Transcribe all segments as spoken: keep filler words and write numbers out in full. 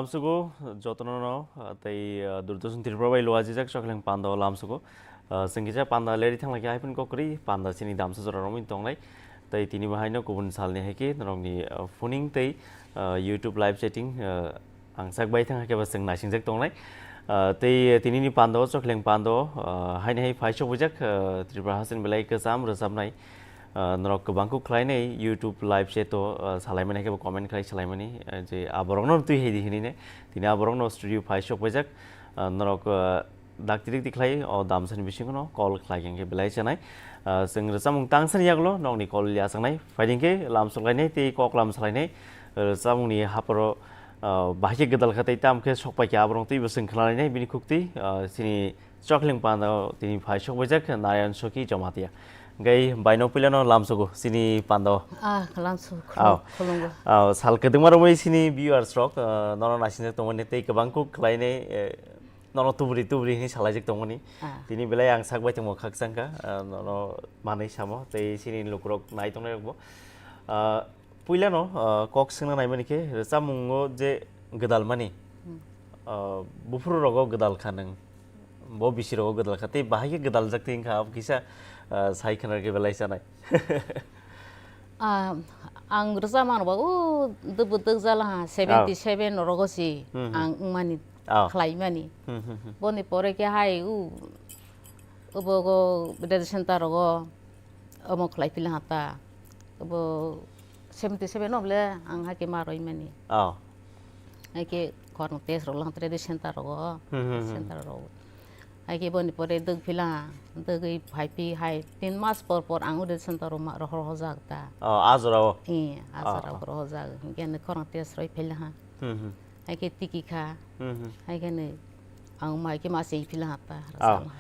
Lamsugo jotono no, ah, tei, ah, Doordarshan Tripura bai luajijak Chokleng Panda o lamsugo. Ah, chwng kisa panda leri thangla khe hai phano kok kwrwi panda chini damsa jora romwi tongnai. Tei tini bo haino kubun salni hai khe norokni, ah, phoning tei, ah, YouTube live chatting, ah, ang sak bai thang hai khe bo chwng naisingjak tongnai. Ah, tei tinini panda o Chokleng Panda o, ah, haini hai phai sok bujak, ah, Tripura hasteni belai kwcham rwchapnai. Ah, norok kwbang kuk khlainai YouTube live chat o, ah, salaimani khe bo comment khlai salaimani, ah, je aborokno twi hai di hinine. Tini aborokno studio phai sok paijak. Ah, norok, ah, dakti dakti khlai o damsani bisingo no call khlai khe belai chanai. Ah, chwng rwchapmung tangsani yagulo nokni call yachaknai. Phaidi khe lam soklainai tei kok lam salainai. Rwchapmungni haporo, ah, bahai khe gwdal kha tei tam khe sok pai khe aborok twi bo chwng khlalainai bini khuktwi, ah, chini Chokleng Panda o tini phai sok baijak Narayan Soki Jamatia. Gai baino puilano lamsugo chini panda o. Ah, lamsugo, Ao. Khulungo. Ao, sal kwdwngma romwi chini viewers rok, ah, nono naisingjak tongmani tei kwbang kuk khlainai, eh, nono tuburi tuburi hinwi salaijak tongmani. Ah. Tini belai ang sak bai tongmo khakchangkha, ah, nono manwi samo tei chini lukurok nai tongnai rokbo. Ah, Puilano, ah, kok swngna naimani khe rwchapmungo je gwdal mani, Hmm. ah, buphuru rogo gwdal kha nwng, bo bisi rogo gwdal kha, tei bahai khe gwdal jak twi wngkha, abo kisa, ah, sai khwna rwgwi belai chanai. Ah, ang rwchapmano ba, o, dwbw dwk jala ha, seventy seven rogo si Hmm, hmm. ang wngmani, Oh. khlaimani. Hmm, hmm, hmm. Boni pore khe hai, o, obo go, radiation ta rogo, omo khlai pila ha ta. Obo seventy seven no ble ang hai khe ma roi mani. Oh. Hai khe khorang test rok lang tradition center rogo. Hmm, hmm, hmm. Center rogo. Hai khe boni pore dwk pila, dwgwi phai phi hai tin mas por por ang ode center ro ma rohor hojak ta. Oh, a jora o? Eh, a jora Oh, oh. rohor hojak. Hinkhe ani khorang test roi pila ha. Hmm, hmm. Hai khe tiki kha. Hmm, hmm. Hai khe ni ang mai khe ma sei pila ha ta. Oh. Rwchapma.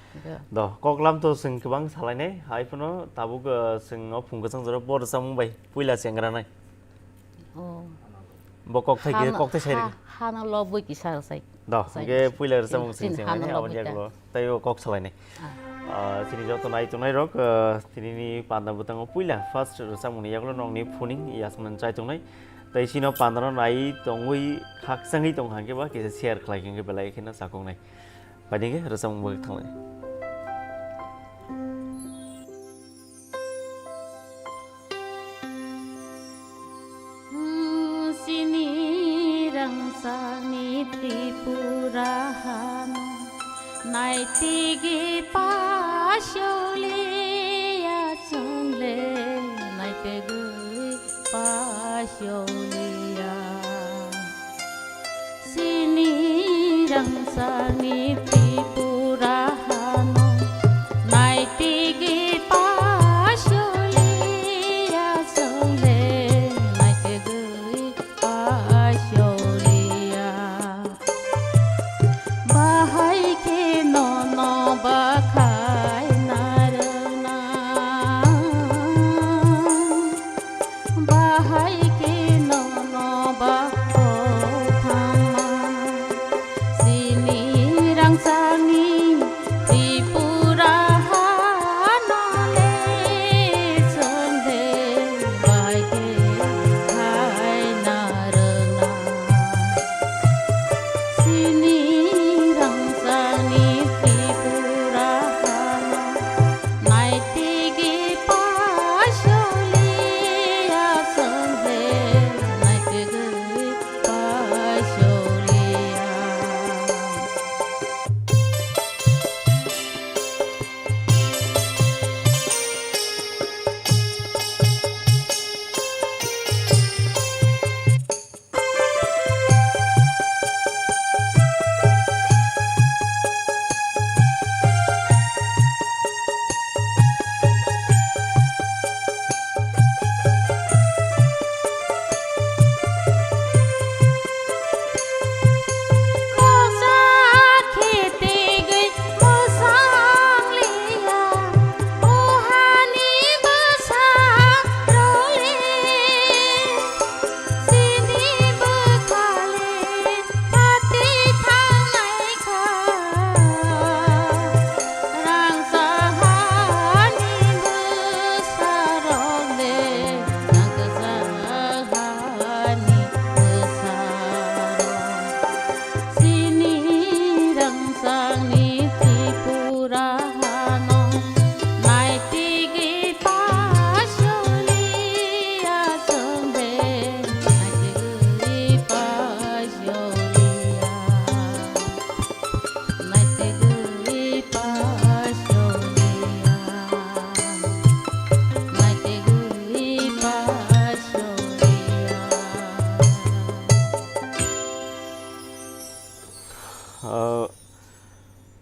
Do, kok lam to chwng kwbang salainai. Hai phano tabuk, uh, chwng o phung kwchang jora bo rwchapmung bai puila chengra nai. Oh. Bo kok thai khe, Hano, kok thai sai ha, rikha. Hano lobwi kisa rwchai. Do, Sai hwnkhe kisa. puila rwchapmung Chini chwng hano chengra nai, lobwi aboni ta. yagulo tei o kok salainai. Ah. Ah, chini joto nai tongnai rok, ah, tinini panda bwtango puila first rwchapmungni yagulo nokni phuning yasmani chai tongnai. Tei chino pandano nai tongwi khakchangwi tong hwnkhe ba kisa share khlai hwnkhe belai kheno chakoknai. Phaidi khe rwchapmung bagwi thanglai. Chini rangchakni Tripura hano naitigi pasoliya chwngle naitegwi pasoliya. Chini rangchakni Tripura hano naitigi pasoliya chwngle naitegwi pasoliya. Bahai khe nono bakhai narwkna. Bahai khe nono ba kothoma. Chini rangchak Ah,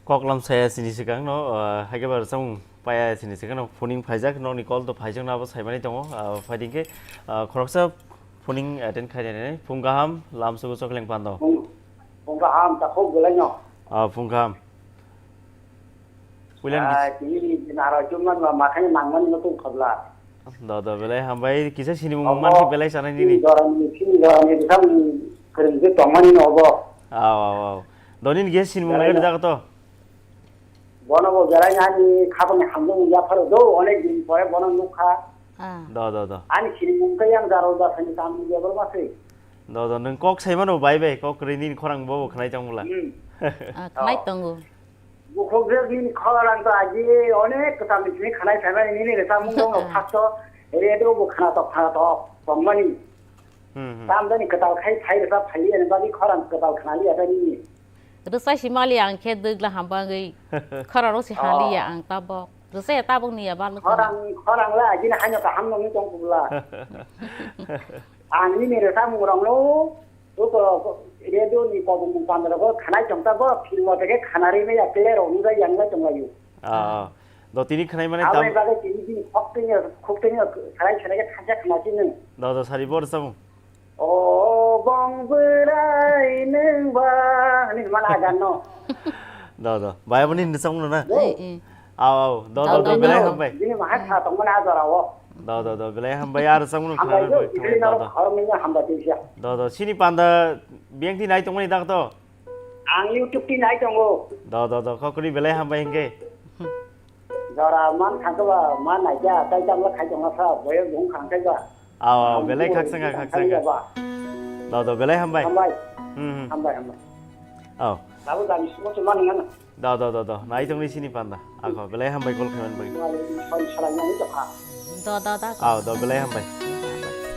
kok lam saya sini sikang no, ah, hai ke bar samung paya sini sikang no phoning phaijak, nokni call to phaijak na abo saimani tongo, ah, phaiding ke, ah, khoroksa phoning attend khai nai nai, phung kaham, lam sugu chokleng pando. Phung, phung kaham, ta khok belai no. Ah, phung kaham. Puilan Ah, kis- tini naro chumman ma makhani nangmani no tong khabla. Do, do, belai hambai, kisa sinimung Obo, man khe belai sanai nini. Sini dorani, sini dorani, sam kwrwngje tongmani no obo. Aw, aw, aw. Doni ni ge sinimung Belai nangani no. Jaga to? Bono bo belai nani khabangni hamjak wngya pharo do, onek din pore bono nukha. Ah. Do, do, do. Ani sinimung khe yang jaro jasani tamni level ma se. Do, do, nwng kok sai mano bai bai, kok kwrwi nini khorang bo bo khnai tong bwla. Hmm. Ah, khnai Oh. tongo. Bukhuk je bini khorang to agi onek kwtal ni simi khanai phaimani nini resa mung dong no Ah. First o radio bo khna to khna to tongmani. Hmm, hmm. Tam dani kwtal khai phai resa phai ani bagi khorang kwtal khna li ata nini. Rwchai si mali ang khe dwgla hamba wngwi khorang rw si hali ya Oh. Ang tabok. Rwchai ya tabok ni ya balo khorang. Khorang, khorang la agi na haino kaham nongni tong kubla. Ang nini resa mung rong no. Uko, uko, radio ni kobong mung pandra ko khanai tong ta bo, film o teke khanari me ya player o nujai yang lai tong layu. Ah, ah. Do tini khanai mane Abo tam- ni bagwi tini bini khok tini, khok tini, sarai sarai ke thaja khna si nung. Do, do, sari bor samu. O bong bwrai nung ba, ni mana agan no. Do, do. Bai abo ni nisang no na. Do. Eh, eh. Aw, aw, do, do, do, belai hambai. Bini mahai kha tongmani a jora o. Do, do, do, belai hambai, ar samung Hambai khana do, bai, ibili hambai, do, naro do. Khoroknwi no hambai twi siya. Do, do, sini panda biyang ti nai tongmani dak to? Ang YouTube ti nai tongo. Do, do, do, khokri belai hambai hingke. Jora man khangkhe ba, man naikha, tai chamla khai tongla sa, boyo bung khangkhe ba. Aw, aw, Ang belai bung khaksa bung khaksa khangkhe ba. Do, do, belai hambai. Hambai. Hmm, hmm. Hambai, hambai. Aw. Babu jani sumo sumo nang ano. Do, do, do, do. Nai tongni sini panda. Ako, belai hambai call khaiman bai. Wali soi salai nang to kha. Do, do, do. Aw, do, belai hambai.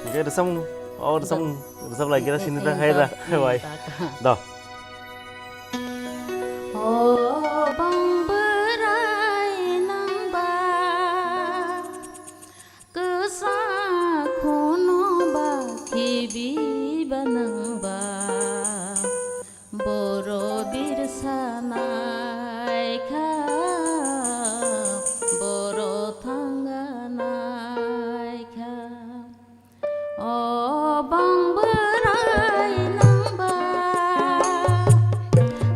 Hingke rwchapmung, o rwchapmung, rwchap lai kira sini ta khai da. Wai. Do. O bang bwrai nang ba. Kwsa khono ba khibi ba nang ba, boro birsa nai kha, boro thanga nai kha. O bang bwrai nang ba,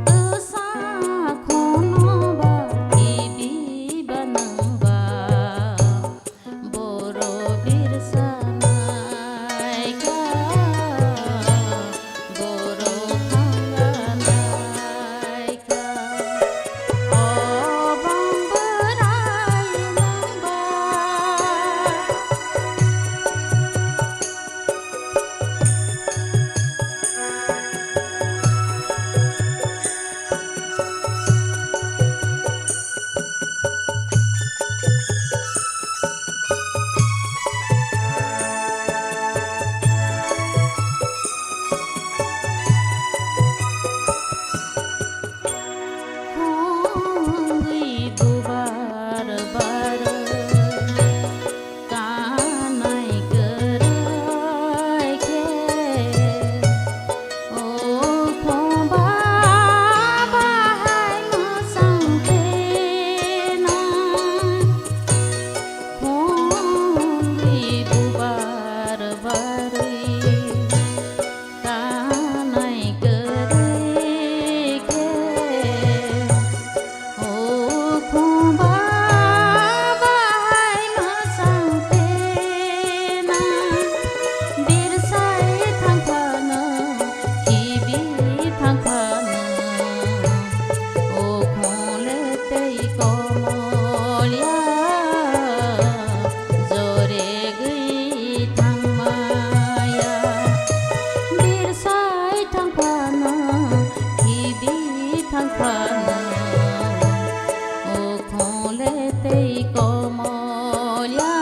kwsa khono ba khibi ba nang ba. Boro birsa nai kha, boro thanga nai kha. O bang bwrai nang ba. Khongwi bubar bar kanai kwrwi khe, o khongba bahai mwsang tenai. Khongwi bubar barwi kanai kwrwi khe, o khongba bahai mwsang tenai. Birsai thang phano, khibi thang phano, o khongle tei komolya, jore gwi thang maya. Birsai thang phano, khibi thang phano, o khongle tei komolya.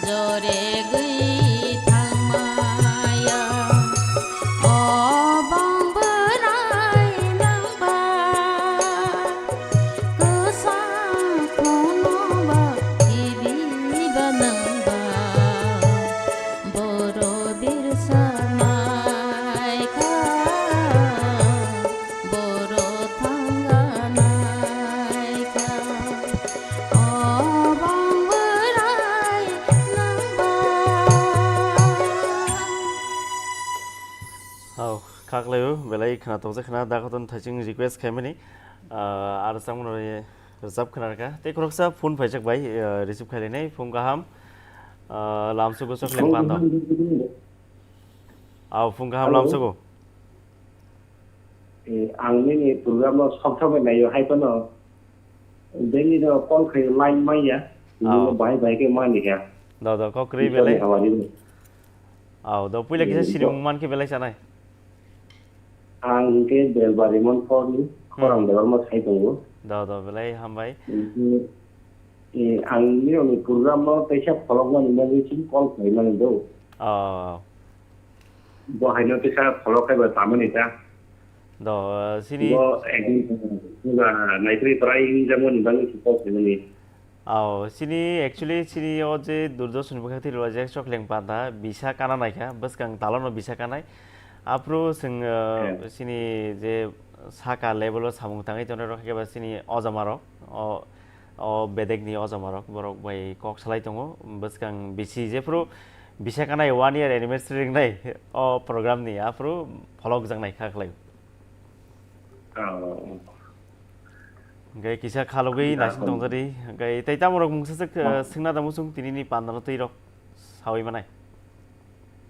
Jore gwi thang maya, o bang bwrai nang ba, kwsa khono ba, khibi ba nang ba, boro birsa nai kha. Belai khna tongsa khna da koton thaching request khaimani. Ah, ar samno rajab khna ka. Tei khoroksa phone phaijak bai, ah, receive khailai nai phone kaham. Ah, lamsugo sok leng pando. Au phone kaham Hello. Lamsugo. Eh, ang nini program no sok sok bai naio hai phano. Daily no call khai line maya. Au. Nini bahai bahai ke mani kha. Do do kok ri Isor ni belai. Hawari. Au do puila kisa Eh, sini do. Mung man ke belai sanai. Ang ke Belbari mon phone ni Hmm. Khorang Debbarma sai tongo. Do do belai hambai. Mhm. Eh, ang nini program no teisa follow mani mani sini call khai mani do. Oh. Bo haino teisa follow khai ba tamani ta. Do, eh, sini Bo ekdin, eh, naitri try hingjamani bagwi support hinmani. Ao, sini actually sini o je Doordarshan bwkhak thwi rwjak Chokleng Panda bisa kana naikha, bwskang talono bisa kanai. Aphuru chwng, eh, Eh. Sini je saka level o samung tangwi tongnai rok khe ba sini ojamarok, o, o bedekni ojamarok borok bai kok salai tongo, bwskang bisi jephuru bisa kanai one year anniversary wngnai o program ni, aphuru pholok jaknai kha khlai. Oh. Hingke kisa khalogwi Kisa naising khalogwi. Tongjadi, hingke tei tamo rok mungsa se, Ma- eh, swngna da musung tini ni panda no twi rok sawi manai.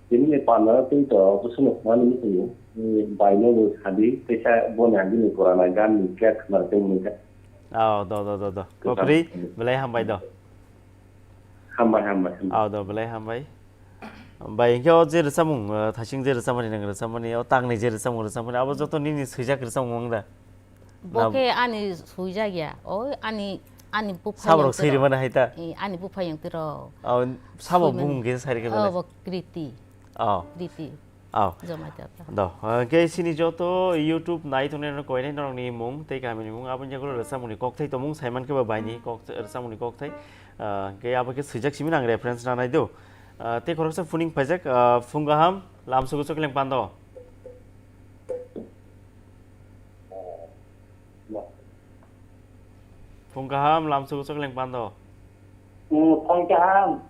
Tini ni panda no twi to, bwswk no swngna ni musung, eh, bai no bo sadi, teisa bo ni agi ni purana gan ni kya khna tei mungka. Oh, do, do, do, do. Kwcham. Kokri, belai hambai do. Hambai, hambai, hambai. Oh, do, belai hambai. Bai, hingke o je rwchapmung, eh, thasing je rwchapmani, nang rwchapmani, o tangni je rwchapmung, rwchapmani, abo joto nini swijak rwchapmung wng da? Bo Na- khe ani swijak ya, o ani, ani bupha Saborok yang twi swi rok. Rwmani hai ta? Eh, ani bupha yang twi rok. Oh, sabo Swi mani. Bumung khe sai rwkhe Oh, belai? Bo Kriti. Oh. Kriti. Oh. Jomai ta ta. Do, eh, hingke sini joto YouTube nai tongnai rok koinai norokni mung, tei kamini mung, aboni yagulo rwchapmungni kokthai tongmung, saiman khe ba baini kok, rwchapmungni kokthai. Ah, hingke abo khe swijak simi nang reference na nai do. Ah, tei khoroksa phuning phaijak, ah, phung kaham, lamsugo Chokleng Pando. Phung kaham, lamsugo Chokleng Pando. Hmm, phung kaham.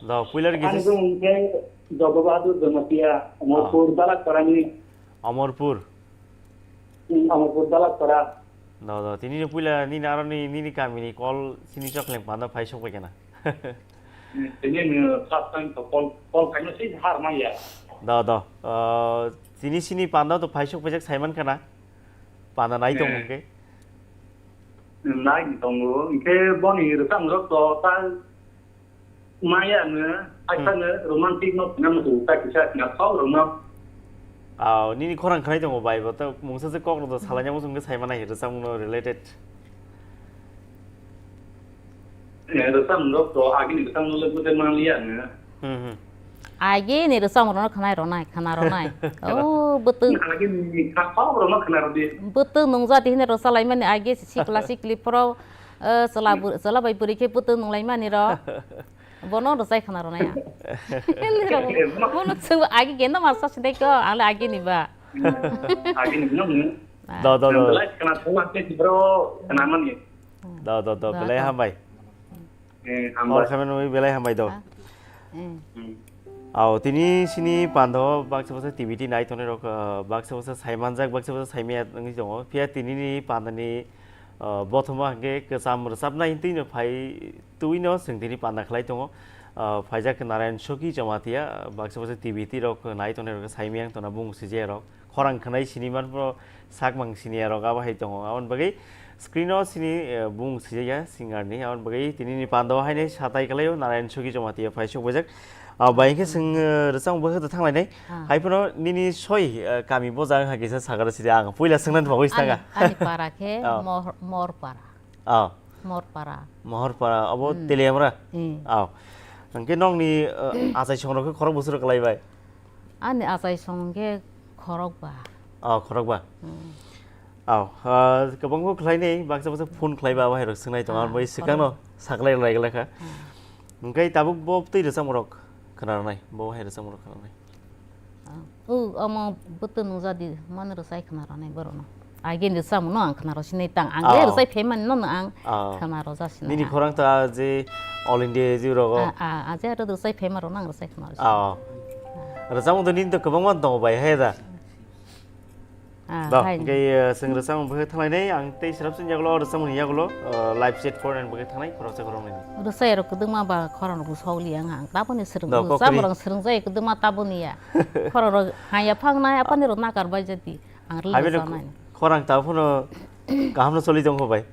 Do, puilar Ani gisi bung khe Jogo Bahadur Jamatia, Omorpur, Ah. Dalakparani. Omorpur. Hmm, Omorpur, Dalakpara. Do, do, tini ni puila nini aro ni, nini kami ni call sini Chokleng Pando phai sok bai kena. Tini ni first time to call, call khaina se har maya. Do, do. Ah, tini sini Pando to phai sok bai jak saiman kana. Panda nai tong Eh. Hingke? Nai tongo, hingke boni rwchapmung rok to ta maya no, aisa Hmm. No romantic no phina muchung ta kisa khna thok rwno. Aw, nini khorang khwnai tongo bai, bo to mungsa se kok rok to salaina muchung khe sai manai rwchapmung no related. Eh, rwchapmung rok to agini rwchapmung no le bwdai manliya no. Hmm, hmm. Age ni rwchapmung rokno khwnai rwnai, khwna rwnai. O, bwtwk. Age ni kha kok rokno khwna rwdi. Bwtwk nungjati hwnwi rwchalaimani age sikla sikli phoro, eh, chwla bw-, chwla bai bwrwi khe bwtwk nunglaimani rok. Bono rwchai khwna rwnai ang. Bono chwng age genda masa sinai kho, ang le age ni ba. Age ni no. Do, do, do. Belai khwna thuma khe bro khwna mani. Do, do, do, belai hambai. Eh, hambai. Hor khamen wi belai hambai do. Ah. Eh. Hmm. Aw, tini sini pando baksa baksa T V T nai tongnai rok, ah, baksa baksa sai manjak, baksa baksa sai maya wngwi tongo. Phiya tini ni panda ni, ah, bothoma hwnkhe kwcham rwchapnai hintwi no phai twi no chwng tini panda khlai tongo. Ah, phaijak Narayan Soki Jamatia, baksa baksa T V T rok nai tongnai rok sai maya wng tongna bung sijaya rok. Khorang khwnai sini man phano sakmang siniya rok abo hai tongo. Aboni bagwi screen o sini, eh, bung sijaya singer ni. Aboni bagwi tini ni panda o haino satai kwlaio Narayan Soki Jamatia phai sok bajak. Ah, bai khe Hmm. Chwng, eh, rwchapmung bai khe thanglai nai. Ah. Hai phano nini soi, eh, kami boja wng hai kisa sakara sidi ang puila swngna bagwi Ani, sanga. Ani para khe Oh. Mor-, Morpara. Oh. Morpara. Mohorpara, abo Hmm. Teliamra? Hmm. Oh. Hwnkhe nokni, eh, achai songrok khe khorok bwswk rok kwlai bai? Ani achai song khe khorok ba. Oh, khorok ba? Hmm. Oh, ah, kwbangma khlainai, baksa baksa phone khlai ba, abo hai rok swngnai tongo, Ah, abo bai khorok. Swkang no saklai lai glak kha. Hmm. Hwnkhe tabuk bo twi rwchapmung rok khna rwnai, bo hai rwchapmung rok khna rwnai. Ah, o, omo bwtwk nungjadi, mano rwchai khna rwnai borokno. Age ni rwchapmung no ang khna rw sinai tang, ang le Ah. Rwchai phaimani no ang Ah. Khna rwja sinai Nini ang. Khorang ta je All India je rogo. Ah, ah, ah, je aro rwchai phaima rokno ang rwchai khna rw sinai. Ah. Rwchapmung to nini to kwbangma tongo bai, hai da? Ah, Do, hai. Hingke, eh, chwng rwchapmung bwkhe thanglainai, ang tei swrapsini yagulo, rwchapmungni yagulo, eh, live chat pornani bwkhe thangnai, khoroksa khoroknwi. Rwchayarok kwdwma ba khorang rwsokliya wngkha, ang taboni swrwng-, Do, rwchapmung kokri. Rok swrwngjai kwdwma taboni ya. Khorang rok haya phangnai, apani rok nakar bai jadi. Ang rwchapmani. Khorang ta phano kahamno choli tongkho bai.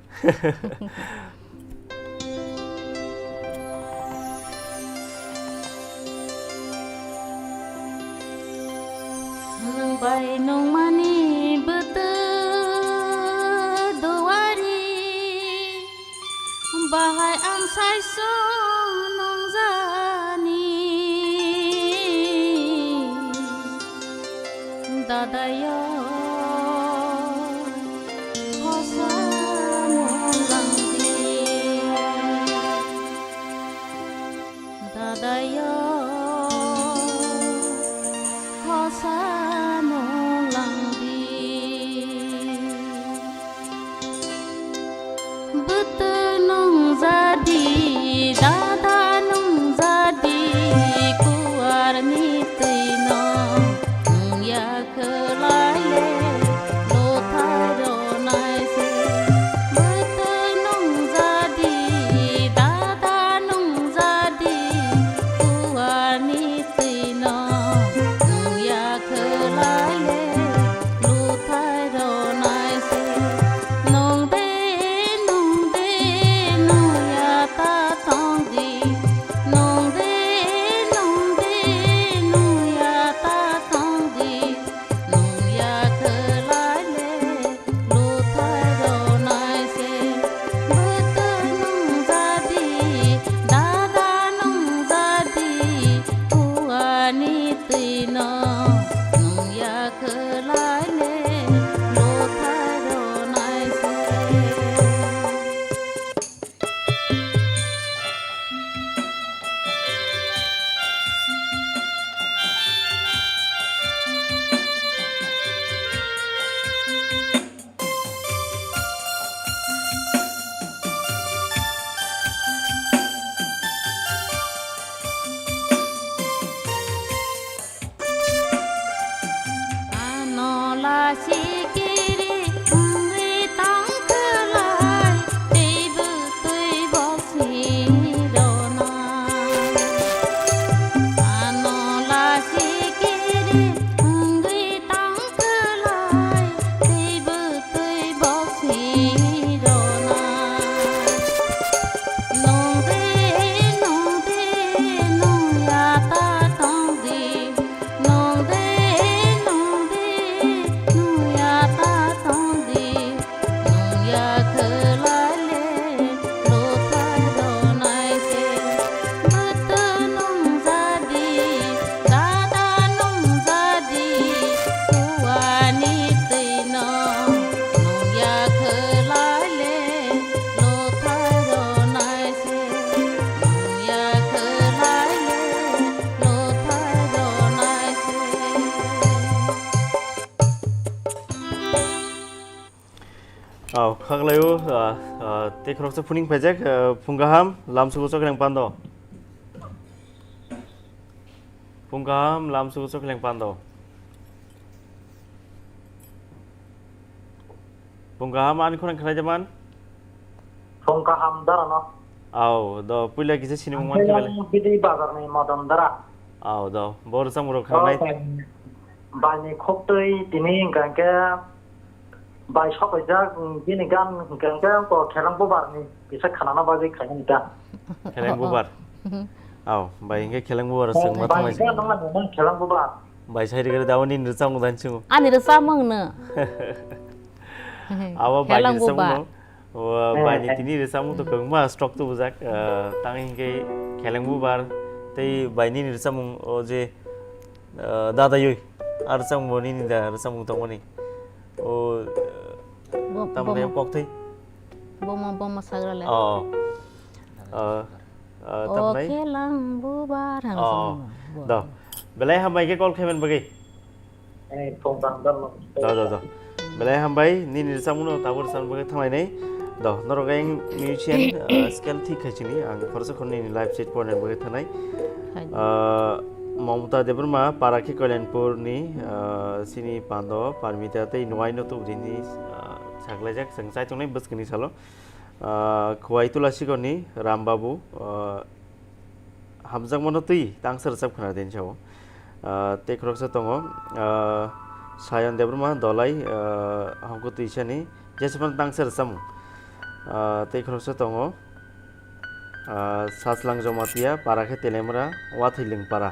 Nwng bai nungmani bwtwi duari, bahai ang saiso nungjani. Dadayo, khosa munglangdi. Dadayo, khosa munglangdi. Bwtwi nungjadi, dada nungjadi, kuarni twino nungya khwlai le, lothai ronai se. Bwtwi nungjadi, dada nungjadi, kuarni twino nungya khwlai le, luthai ronai se. Nung de, nung de, nungya ta tong di. Nung de, nung de, nungya ta tong di. Nungya khwlai le, luthai ronai se. Bwtwi nungjadi, dada nungjadi, kuarni twino nungya khwlai le, luthai ronai se. Ano lasikiri wngwi tongkhlai, teibo twi boksni rona. Ano lasikiri wngwi tongkhlai, teibo twi boksni rona. Nung de, nung de, nungya ta tong di. Nung de, nung de, nungya ta tong di. Nungya khwlai le, luthai ronai se. Bwtwi nungjadi, dada nungjadi, kuarni twino nungya khwlai le, luthai ronai se. Nungya khwlai le, luthai ronai se. Aw, khaklaio, ah, ah, tei khoroksa phuning phaijak, ah, phung kaham, lamsugo chokleng pando. Phung kaham, lamsugo chokleng pando. Phung kaham, ani khorang khlai jaman? Phung kaham, darano. Aw, do, puila kisa sinimung man khe belai. Bidi bazarni Modon dara. Aw, do, bo rwchapmung rok khanai. Baini khoktwi tini hwnkha khe bai sopaijak, bini gan hwnkha khe ko Kheleng Bubarni kisa khanana bagwi khainani ta. Kheleng Bubar. Aw, bai hwnkhe Kheleng Bubar chwng ma thangmani. Bai hwnkhe nang Kheleng Bubar. Bai sai rigre da oni rwchapmung dan chwng. Ani rwchapmung no. Abo bai ni rwchapmung no. Baini tini rwchapmung to kwbangma stock tubujak, ah, tang hinkhe Kheleng Bubar tei bai nini rwchapmung o je, ah, Dadayoi, a rwchapmung bo nini da rwchapmung tongmani. O, ah, tamo khe kokthwi. Bomo, bomo sagra le. Oh. Ah, ah, tamnai? Kheleng Bubar hang. Oh. Do. Belai hambai khe call khaiman bagwi. Eh, phung kaham, darano. Do, do, do. Belai hambai, nini rwchapmungno tabuk rwchapna bagwi thanglainai. Do, norok ayang musician, ah, scale thik khai sini, ang khoroksa khoroknwi ni live chat pornani bagwi thangnai. Ah, Mamta Debbarma, para khe Kalyanpur ni, ah, sini pando, Parmita tei Nuai no tubudi ni, ah, saklaijak, chwng chaitongnai bwskangni salo. Ah, Khwai Tulasikor ni Rambabu, ah, hamjakmano twi tangsa rwchap khna den sao. Ah, tei khoroksa tongo, ah, Sayon Debbarma Dolai, ah, hongkho twisani Jeswant tangsa rwchapmung. Ah, tei khoroksa tongo, ah, Sachlang Jomatia, para khe Telemra, Wathiling para.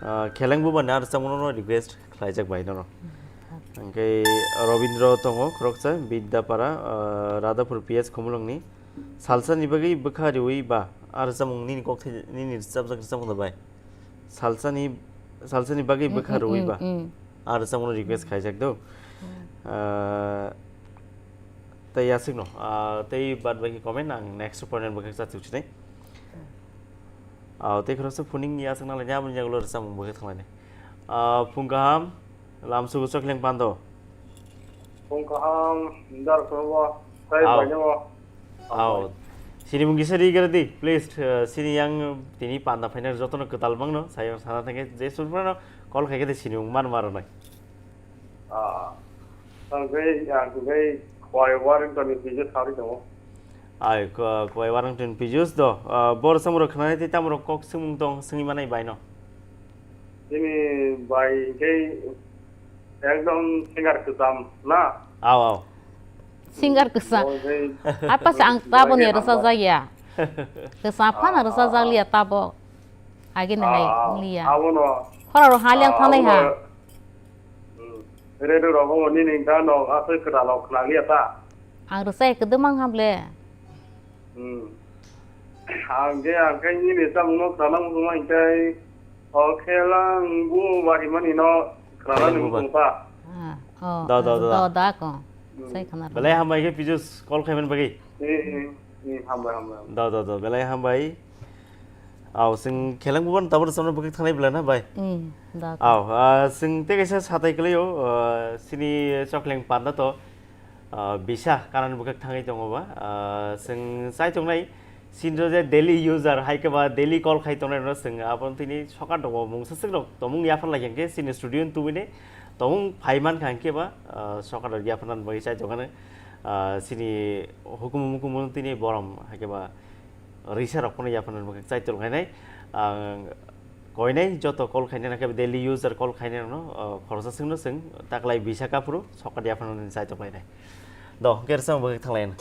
Ah, Kheleng Bubani ar rwchapmungno request khlaijak bai nono. Hwnkhe Robindro tongo khoroksa, Bidyapara, ah, Radhapur P S Khumulwngni. Salsani bagwi bwkha riwi ba, ar rwchapmung nini kok thai, nini rwchapjak rwchapmung da bai? Salsani, salsani bagwi bwkha rwui ba? Mm, mm. Ar rwchapmungno request khaijak do. Ah, tei aswkno, ah, tei bad baki comment ang next opponent bwkha chachuk sinai. Ah, tei khoroksa phuning yaswk nang lainai, aboni yagulo rwchapmung bwkha thanglainai. Ah, phung kaham, lamsugo chokleng pando. Phung kaham, dar khorobo, tei Ao. Bainemo. Ao. Sini mung kisa ri gare di, please, eh, sini yang tini panda phaina jotono kwtal mangno, sayang sana thangkhe je surprano call khaikhe de sini mung man maro nai. Ah. Tangkhe, ang tangkhe Khwai Warrington ni Pijus Sari tongo. Ai, ko-, Khwai Warrington Pijus do. Ah, bor samro khnai tei tamro kok swngmung tong swngwi manai baino. Tini bai khe ekdom singer kwcham na? Ao, ao. Singer kwsa. Bo khe Apa se ang bai tabo khe ni rwsa hambai. Jakya. Kwsa phano Ah, rwsa ah, jakliya ah. Tabo. Agi na hai Ah, ah, liya. Abono. Khorok rok haliang Ah, thanai ha. Abono. Hmm. Redo rogo nini gano asoi kwtal rok khna liya ta. Ang rwsa kwdwmang hamle. Hmm. Ang khe, ang khe nini samungno khna nang muchungma hinkhe, o khelang bu bahimani no khna nang Khelang bu ba. Muchung ta. Ah, oh, Da, da, ah, da, da. Da, da ko. Hmm. Sai khna. Belai hambai khe Pijus call khaiman bagwi. Eh, eh, eh, hambai, hambai, hambai. Da, da, da, belai hambai. Ao, chwng kheleng buban tabur samno bwkhak thangnai bwla na bai? Hmm, da. Ao, ah, chwng tei kaisa satai kwlaio, ah, chini chokleng panda to, ah, bisa kanani bwkhak thangwi tongo ba, ah, chwng chai tongnai, chini je daily user hai khe ba daily call khai tongnai rokno chwng aboni thini sokar tongo, mungsa swk rok tongmung yaphar lai khe chini studio ni tubui ni tongmung phai man kha hwnkhe ba, ah, sokar rok yapharnani bagwi chai tongmani, ah, chini hukumu mukumu tini borom hai khe ba, risa rok phano yapharnani bagwi chai tonglainai. Ang koinai joto call khainai, nangkhe daily user call khainai rokno, ah, khoroksa swngno swng taklai bisa kaphuru sokar yapharnani chai tonglainai. Do, hwnkhe rwchapmung bagwi thanglaina.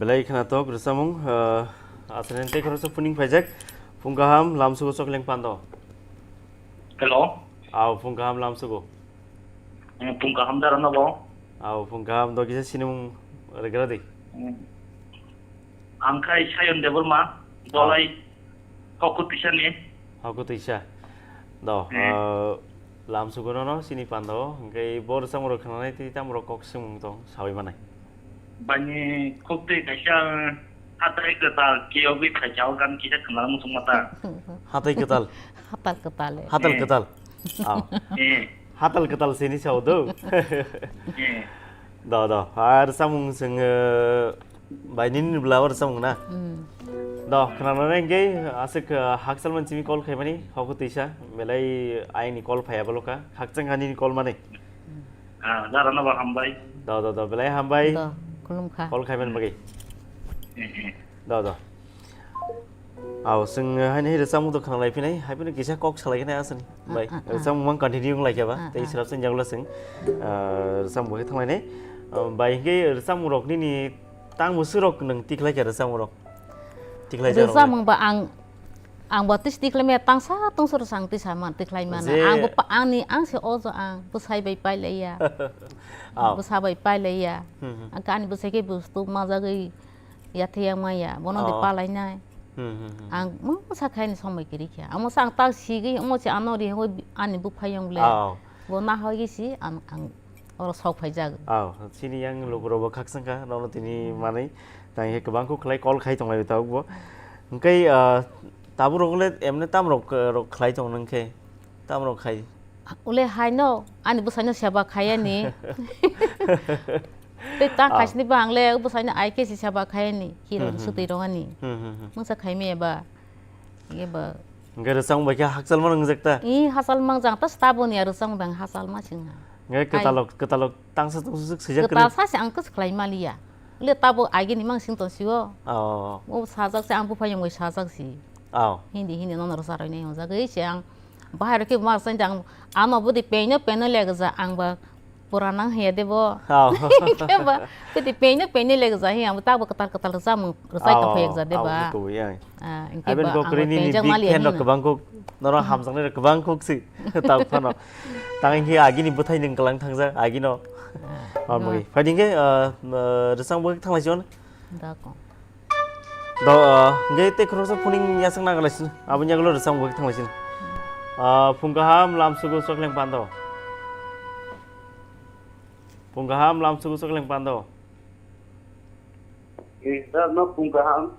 Lai khwnatok rwchapmung, ah, aswk tei khoroksa phuning phaijak. Phung kaham, lamsugo chokleng pando. Hello. Aw, phung kaham lamsugo. Eh, phung kaham dara no bo. Aw, phung kaham do kisa sinimung rwgra di. Hmm. Ang khai Sayon Debbarma, Ah. Dolai Kokku Tisani. Hokku Tisa. Do, Hmm. ah, lamsugo no no sini pando, hwnkhe bo rwchapmung rok khwnanai tei tamo rok kok swngmung tong sawi manai. Bani kok twi kaisa hatai kwtal kiyogwi phaikha o gan kisa khwnana muchungma ta. Hatai kwtal. Hatal kwtal, eh. Hatal Eh. kwtal. Aw. Eh. Hatal kwtal sini sao do. Eh. Do, do. Ar samung sing, eh, bai nini bla or samung na. Hmm. Do, khwnanai hwnkhe aswk, eh, hakchal man simi call khaimani, Hokku Tisa, belai aini call phaiya baloka, hakchang hani call mani. Ah, dara no ba hambai. Do, do, do, belai hambai. Do, khulumkha. Call khaiman bagwi. Eh, eh. Do, do. Aw, chwng, eh, haini hai rwchapmung do khwnalai phinai, hai phano kisa kok salai khe nai aswk ni. Ah, Bai, ah, ah. Rwchapmung mang continue wng lai khe ba, Ah, tei ah. srap chwng jagla chwng, eh, rwchapmung bo khe thanglainai. Eh, bai, hwnkhe rwchapmung rok nini tang bwswk rok nwng tikhlai kha rwchapmung rok? Tikhlai jak rok Rwchapmung ba ang, ang bo tisi tikhlai maya, tangsa tungsur rwchapmung tisa man tikhlai mano. Je. Ang bo pa-, ani, ang se ojo ang, bwsai bai pailaiya. Aw. Bwsa bai pailaiya. Hmm, hmm. Ang ani bwsai khe bustu majagwi yathai yang maya, bono de Oh. palainai. Hmm, hmm, hmm. Ang mungsa khaini somoi kwrwi kha. Amo sa ang tak sigwi, omo se ano ri hoi ani buphai yang le. Oh. Bo na hoi gi si ang, ang oro sok phai jag. Oh, sini yang lukurok bo khakchang kha, nono tini Hmm. manwi. Tang he kwbang kho khlai call khai tonglai tabuk bo. Hwnkhe, ah, tabuk rok le emne tam rok, rok khlai tong nang khe? Tam rok khai? Ule hai no, ani bwsai no seba khai ani. Tei tang Ah. kaisni bang le, bwsai no ai kesi seba khai ani. Hiro Hmm, hmm, sutwi hmm. rong ani. Hmm, hmm, hmm. Mungsa khai me ba. Ye ba. Hwnkhe rwchapmung bai khe hakchal ma nwngjak ta? Ih, hakchal ma nwngjak ta, stabo ni rwchapmung bai hakchal ma sing ha. Hwnkhe Ai. kwtalok, kwtalok tangsa tungsuk swijak kwrwi? Kwtal sa se ang kwchwk khlai maliya. Le tabo age ni mang sing tong sio. Oh. O sajak se ang buphai yong bai sajak si. Oh. Hindi, hindi nono rwchap rwi nai hwnjak. Ei se ang bahai rok khe ma rwchap ang ano bwdwi peino, peino le gwja ang ba pura nang hiya de bo. Oh. Khe ba bwdwi peino, peino le gwja hi ang bo tabo kwtal, kwtal rwchapmung rwchai Oh, tong phai gwja de oh, ba. Khe kubui, ai. Ah, hingke Aben ba ang kokri ni penjak big mali fan rok ani kwbang kuk, norok Hmm. hamjaknai rok kwbang kuk si, tak phano. Tang hingke agini bwthai nwng kwlang thangjak, agino. Ah, Mamui. no. Phai hingke, ah, ah, rwchapmung bo thang lai si on. Da ko. Do, ah, hingke tei khoroksa phuning yasang nang lai si, aboni yagulo rwchapmung bo thang lai si. Ah, phung kaham lam sugu chokleng pando. Phung kaham lam sugu chokleng pando. Eh, da no phung kaham.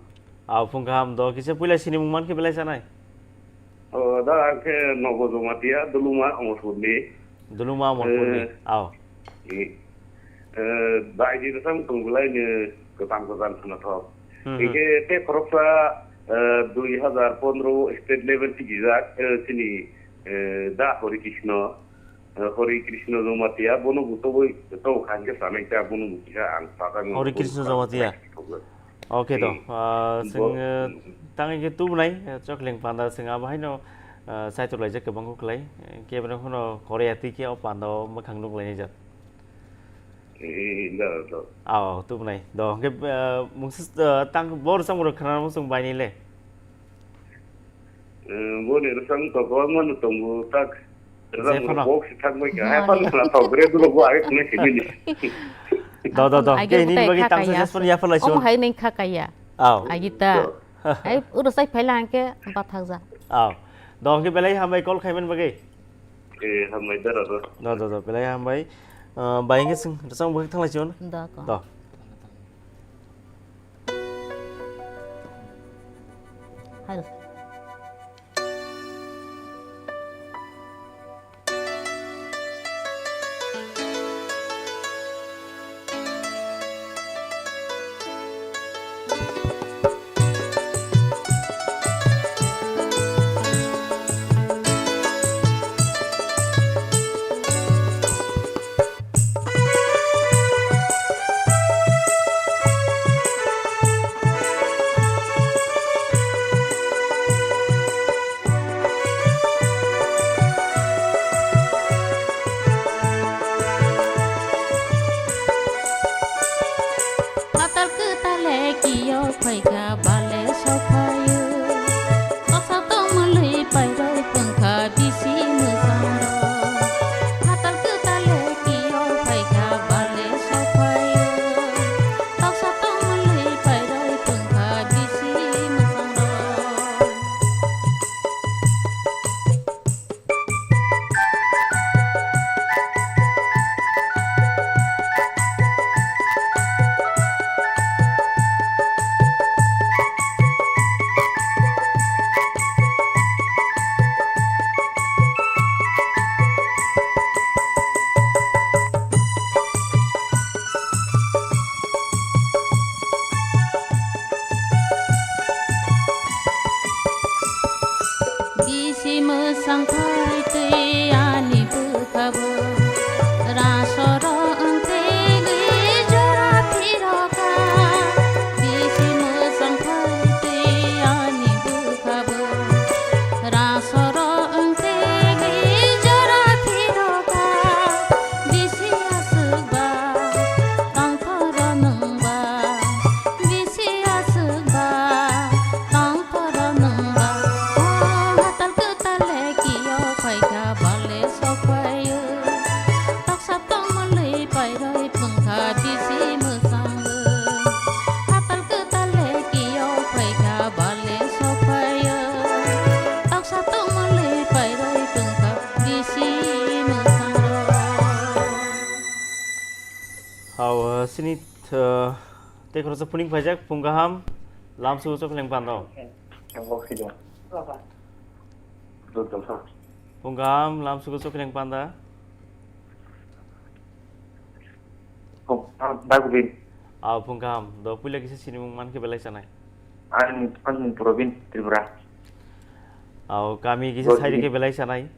Ah, phung kaham do, kisa puila sinimung man khe belai sanai? O, da, ang khe Nogo Jamatia, Duluma, Omorpurni. Duluma, Omorpurni. Eh, Aw. Eh, eh, dai di rwchapmung tong belai ni kwtam kwtam khwnathok. Hmm, hmm. Hingke te khoroksa, eh, dui hazar pondro state level tigijak, eh, chini, eh, da Hori Krishna. Eh, Hori Krishna Jamatia, bono bo toboi, tobo kha hingke sanai ta, bono bo kisa ang sajak no Hori Krishna Jamatia. Thokgwi. Okay to, Hmm. ah, Bo- chwng, eh, tangwi khe tubunai, eh, chokleng panda chwng abo haino, ah, saitok laijak kwbang kuk lai. Eh, kebra kheno Korea twi khe o panda o mwkhang nuk lainai jat. Eh, da, da. Aw, tubunai. Do, hwnkhe, eh, mungsa, eh, tang bo rwchapmung rok khwnana muchung bainai le. Eh, boni rwchapmung to kwbangma no tongo, tak. Rwchapmung Jephano. Box si thangbai kha. Hai phano na thok re duro bo age khwnai sibini. Do, do, do. Age Khe hini butai bagwi kha tangsa kaya. Jespan yapha lai Omo chon. Hai nang kha kaya. Aw. Agi ta. Do. Ai, uro sai phaila hangke bathakja. Aw. Do, hwnkhe belai hambai call khaiman bagwi. Eh, hambai da, da, da. Do, do, do, belai hambai. Ah, bai hwnkhe chwng rwchapmung bagwi thang lai chon. Do, ko. Do. Hal. Mwsang phai twi ani bwkhabo, rasoro wngtwi jora phiroka. Bisi mwsang phai twi ani bwkhabo, rasoro wngtwi jora phiroka. Bisi aswk ba, tongthoro nwng ba. Bisi aswk ba, tongthoro nwng ba. O hatal kwtal le kiyo phaikha bale sokphaio. Toksa tongmwlwi pairoi phwngkha bisi mwsangwi. Hatal kwtal le kiyo phaikha bale sokphaio. Toksa tongmwlwi pairoi phwngkha bisi mwsangrok. Hao, sini, uh, Tei khoroksa phuning phaijak, phung kaham, lamsugo chokhleng pando. Ang bo khido. Dol dol ha. Phung kaham, lamsugo chokhleng panda. Phung kaham, Dagubin. Aw, phung kaham. Do puila kisa sinimung mankhe belai chanai. Ang, ang Probin Tripura. Aw, kami kisa Dorjini. Sairi khe belai chanai.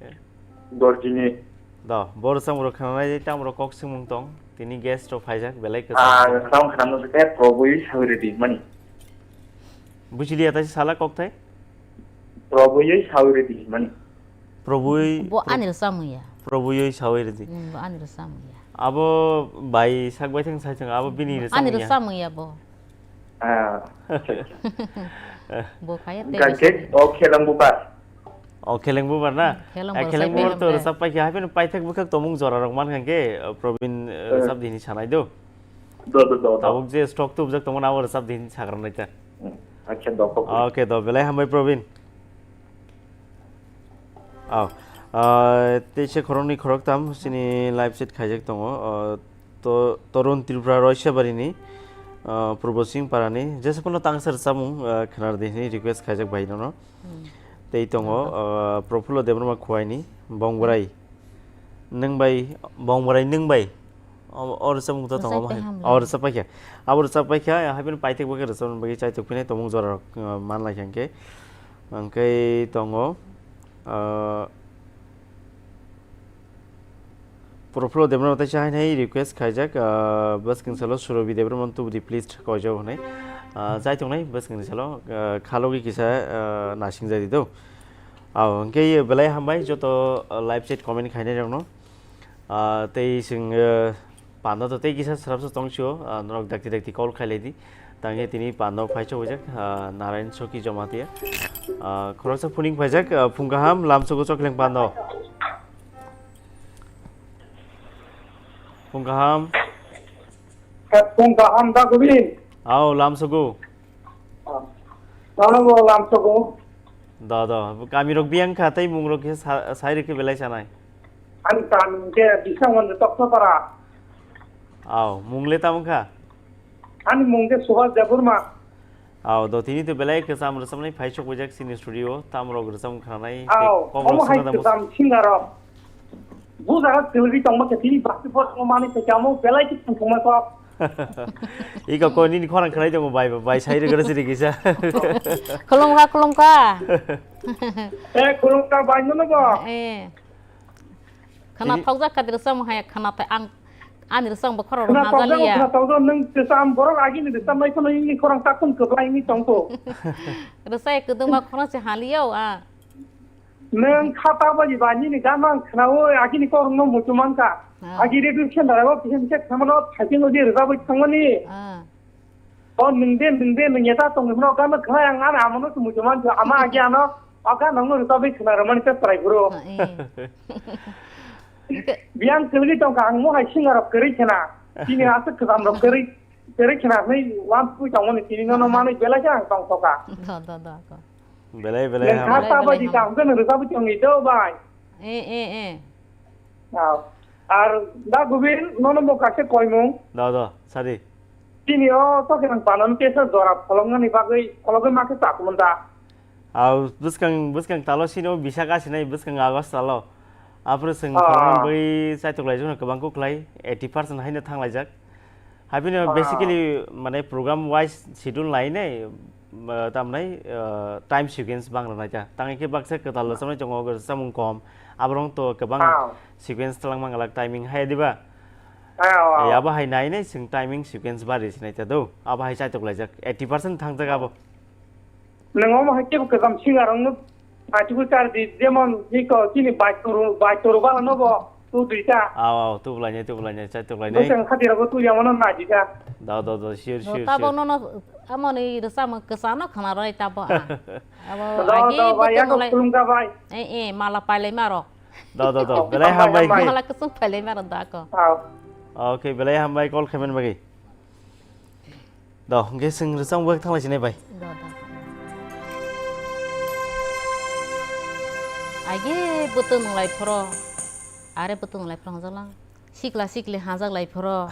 Dorjini. Do, bor samung rok khananai, tamo rok kok singmung tong. Tini guest rok phaijak, belai kwchang. Ah, samung khanamno khe Probui Sawi Reddy mani. Buchiliya tai sala kok thai? Probui Sawi Reddy mani. Probui Bo Pro- Anil Samungya. Probui Sawi Reddy. Hmm, bo Anil Samungya. Abo bai sak bai thang sai thang, abo bini Anil Samungya. Samungya bo. Ah, acha, acha. Bo kaya te Gangke, bisa. O Kheleng Bubar. O Kheleng Bubar na? Kheleng Eh, Bubar, Kheleng sai Bubar Kheleng to Bubar. Rwchap paikha, haipeno paithak bwkhak tongmung jora rok mankha khe, uh, Probin, uh, Eh. Rwchap dini sanai do. Do, do, do, do. Tabuk je stock tubjak tongmani abo rwchap dini sagra nai ta. Hmm. Acha, do, kok. Okay, do, belai hambai Probin. Aw, ah, teisa khoroknwi khoroktham chini live chat khaijak tongo. Ah, to-, Torun Tripura Roisabari ni, ah, Purbo Singh Para ni jesa phano tangsa rwchapmung, ah, khwnar di hwnwi request khaijak bai nono. Hmm. Tei tongo, ah, Profulo Debbarma Khowai ni Bongborai. Nwng bai, Bongborai nwng bai. O, o rwchapmung to tongo Rwchap bai hamle. O rwchap paikha. Abo rwchap paikha, haibini paithak bai rwchapmung bai chaitok phini tongmung jora rok, ah, man lai kha hwnkhe. Hwnkhe tongo, ah, Profulo Debbarma tei chahainai request khaijak, ah, bwskang salo Surobi Debbarma tubudi please koijak hwnwi. Ah, chai tongnai bwskang salo, ah, khalogi kisa, ah, nasingjadi do. Aw, hwnkhe belai hambai joto, ah, live chat comment khainai rokno. Ah, tei chwng, ah, panda to tei kisa srapsa tongchio, ah, norok dakti dakti call khailai di. Tangwi tini panda phaichok wijak, ah, Narayan Soki Jamatia. Ah, khoroksa phuning phaijak, ah, phung kaham, lamsogo chokleng panda. Phung kaham. Phung kaham da Gobin. Aw, lamsogo. Ah. Nanogo lamsogo. Da, da. Kami rok biyang kha tei mung rok khe sa-, sai rikhe belai sanai. Ani kami khe Biswanath Toksapara. Aw, mung le tamo kha? Ani mung khe Subhas Debbarma. Aw, do tini to belai kwcham rwchapnai phai sok wijak chini studio, tamo rok rwchapmung khanai, tei Aw, kok rok omo hai swnamjak kwcham singer rok. Bu jaga kwlwi tongma khe tini basi bo tongma manwi khe kamo belai khe thangthokma kok. Iko ko nini khorang khwnai tongo bai, bai sai rwgwra chiri kisa. Khulumkha, khulumkha. Eh, khulumkha bai nono bo. Eh. Khana Tini- thokjak kha dirsa mo hai khana thai ang ani rwchapmung bo khorang Khana thokjak, hajaliya. Khana thokjak nwng rwchapmung borok agini rwchapmung nai kheno ini khorang takun kwbla ini tongkho. Rwchapmung kwdwma khorang se haliya o a. Nwng kha ta bai ba nini gana khnaui agini korokno muchung mankha. Ah. Agi radio sendara o bihim se khamano thaiching odi rwjagwi thangmani. Ah. O nwng de, nwng de, nwng eta tongwi mano gana khna ang ana amono se muchung mankha. Ama agi ano o gana no rwjagwi khna rwmani se chwrai bro. Ah, eh. Biyang kwlwi tongkha ang mo hai singer rok kwrwi khna. Chini aswk kwcham rok kwrwi, kwrwi khna hwnwi uansugwi tongmani chini nono manwi belai khe ang tongthokha. Do, do, do, do. Belai, belai Nang hambai. Belai, khata belai bai di hambai. Tang khe nang rwchapwi tongni do bai. Eh, eh, eh. Aw. Ar da Gobin, nono bo kaisa koimung. Da, da, sadi. Chini o to khe nang panam tesa jora pholongmani bagwi, phologwi ma khe chakmung da. Aw, bwskang, bwskang talo sini o bisa ka sinai bwskang August talo. Aphuru chwng Ah. Pholongmani bagwi chaitok lai jano kwbang kuk lai, eighty percent haino thang laijak. Habino Ah. Basically, mane program wise schedule lai nai, ah, tamnai, ah, time sequence bang rwnai ta. Tang khe baksa kwtal rwchapnai tongo, samung kom. Aborok to kwbang Ah. sequence tlang manglak timing hai diba? Ah, ah. Eh, abo hai nai nai chwng timing sequence bari sinai ta do. Abo hai chaitok laijak. Eighty percent thangjak abo. Nwng omo hai kebo kwcham singer wngno paitugwi char di, jemon hiko chini bai turu, bai turu bala no bo tu duita. Aw, aw, tubulainai, tubulainai, chai tubulainai. Bwswng khati rogo tu yamano nai dita. Da, da, da, sure, Do sure, tabok sure. Nono amoni rwchapmung kwchano khna rwi tabo ang. Abo Do, agi do, bai, bwtwng yako lai-, khulumkha bai. Eh, eh, mala pailai maro. Da, da, da, Oh, belai hambai, hambai, hambai. Mala kwchwng pailai maro da ko. Aw. Okay, belai hambai call khaimani bagwi. Do, hwnkhe chwng rwchapmung bai thanglaisini bai. Do, do. Age bwtwng lai phoro, are bwtwng lai phoro hwnjaklang. Sikla sikli hajak lai phoro.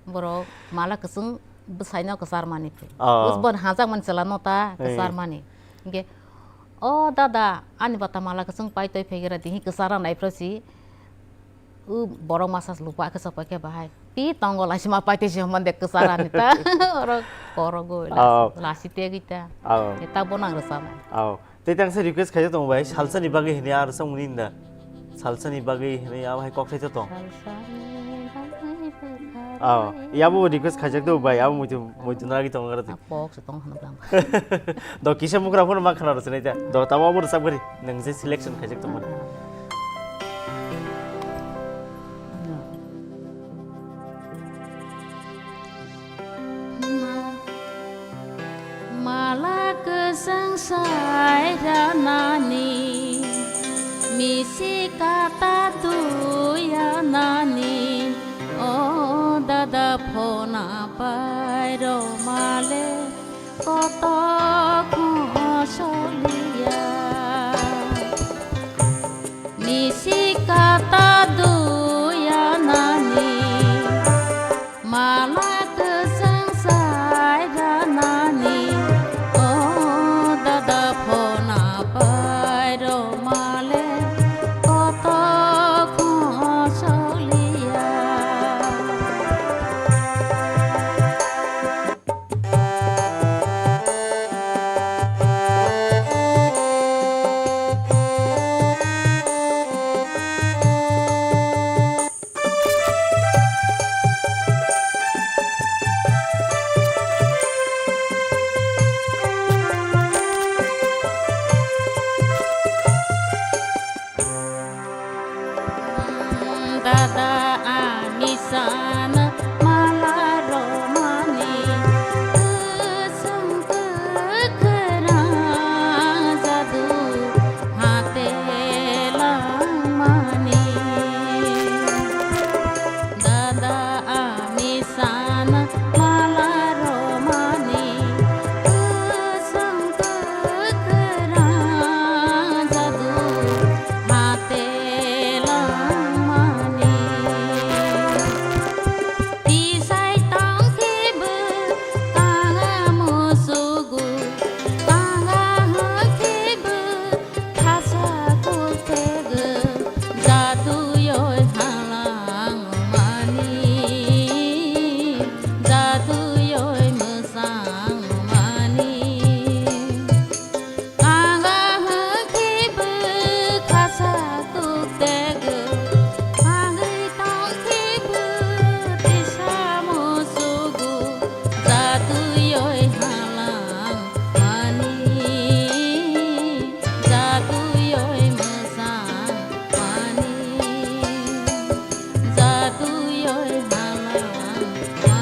Borok mala kwchwng bwsaino kwchar mani phi. Oh. Bus bon hajak mani chwla no ta Eh. Kwchar mani. Hwnkhe, "O dada, ani bata mala kwchwng pai toi phegera dihi kwchar nai phoro si." U borok masa lupa khe sopai khe bahai. Pi tongo laisima paite se homande kwchara ni ta. Oro korogo Oh. Lasi, lasi tegwi ta. Oh. Eta bonang rwchapnai. Oh. Tei tangsa request khaijak tongo bai, salsa ni bagwi hini ar song ni da. Salsa ni bagwi hini abo hai kok thai tong. Salsa ni bagwi bwkha Oh. bai. Yabo request khaijak do bai, abo muitu, muitu nagi tongo gara twi. Apok se tong hwnwi bang. Do kisa mukra phone ma khna rwchapnai ta. Do tabo abo rwchap gari. Nang je selection khaijak tongmani. Mala kwchwng sai ranani, misi kata duyanani, o dada phona pai romale. Kotok hosoliya, nisi kata duyanani, mala kwchwng sai ranani, o dada phona pai romale, kotok hosoliya. Dada ani san mala romani, kwchwng kwkhwrang jadu hate langmani. Dada ani san mala romani, kwchwng kwkhwrang jadu hate langmani. Tisai tongkhe bwkha musugo, tanga hwnkhe bwkha sakuktwgo, jaduyoi halangmani, jaduyoi mwsangmani. Anga hwnkhe bwkha sakuktwgo, hangwi tongkhe bwtwi samo sugo, jaduyoi halangmani, jaduyoi mwsangmani. Jaduyoi halangmani,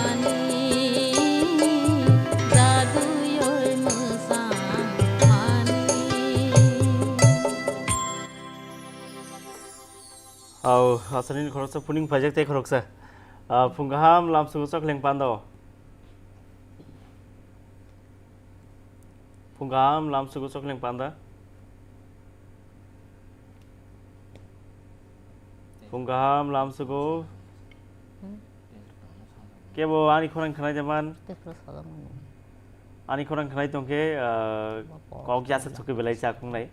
jaduyoi mwsangmani. Au, aswk nini khoroksa phuning phaijak tei khoroksa. Ah, phung kaham lamsugo chokleng pando. Phung kaham lamsugo chokleng panda. Phung kaham lamsugo. Kebo ani khorang khnai de man. Ani khorang khnai tongkhe, ah, kok yasa thokwi belai cha khungnai.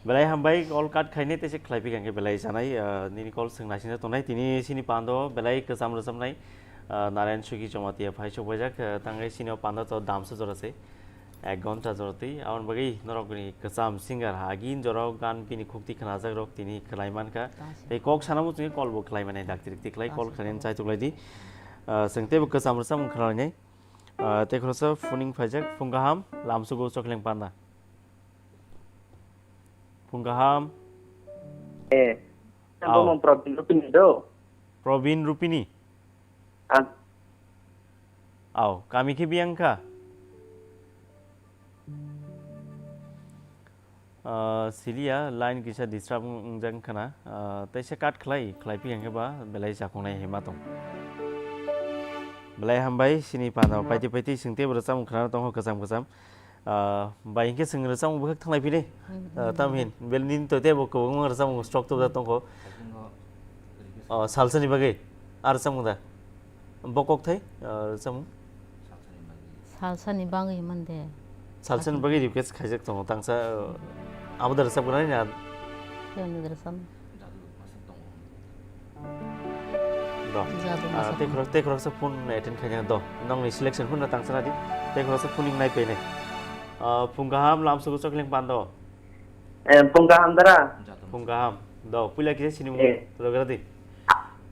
Belai hambai, call cut khainai tei se khlai phikha khe belai chanai, ah, nini call swng naisingsa tongnai. Tini sini pando belai kwcham rwchapnai, ah, Narayan Sugi Jamatia phai sok baijak, ah, tangwi sini o pando to damsa jora se. Ek ghonta jora twi, aboni bagwi norokni kwcham singer agin jorao gan bini khukti khnajakrok tini khlai mankha. Tei kok sana muchungwi call bo khlai mani dakti rikti khlai, call khlainani chaitok lai di. Ah, chwng teibo kwcham rwchapmung khna lainai. Ah, tei khoroksa phuning phaijak, phung kaham, lamsugo Chokhleng Panda. Phung kaham. Eh, Ao. Bo mong Probin Rupini do. Probin Rupini? Ah. Ao, kami khe biyang kha? Ah, siliya, line kisa disturb wng-, wngjak khna. Ah, teisa cut khlai, khlai phiyang khe ba belai chakhungnai hima tong. Belai hambai, sini panda paiti paiti sing teibo rwchapmung khna tongkho kwcham kwcham. Ah, bai hinkhe chwng rwchapmung bwkhak thanglai phini. Hmm, Ah, hmm. Tamhin, bel nini to teibo kwbangma rwchapmung stock tubujak tongkho. Oh, salsani bagwi? Ah, rwchapmung da? Bo kokthai, ah, rwchapmung? Salsani bagwi mande. Salsani bagwi request khaijak tongo, tangsa, ah, abo da rwchapgwnani na? Tei ani da rwchapmung. Do. Jadu Ah, masa tei khorok, tei khoroksa phone attend khaina do. Nongni selection phone no tangsa nadi. Tei khoroksa phone ning nai pene. Ah, phung kaham lamsugo Chokhleng Pando. Eh, phung kaham dara? Phung kaham. Do, puila kisa sinimung Eh. Rogra di.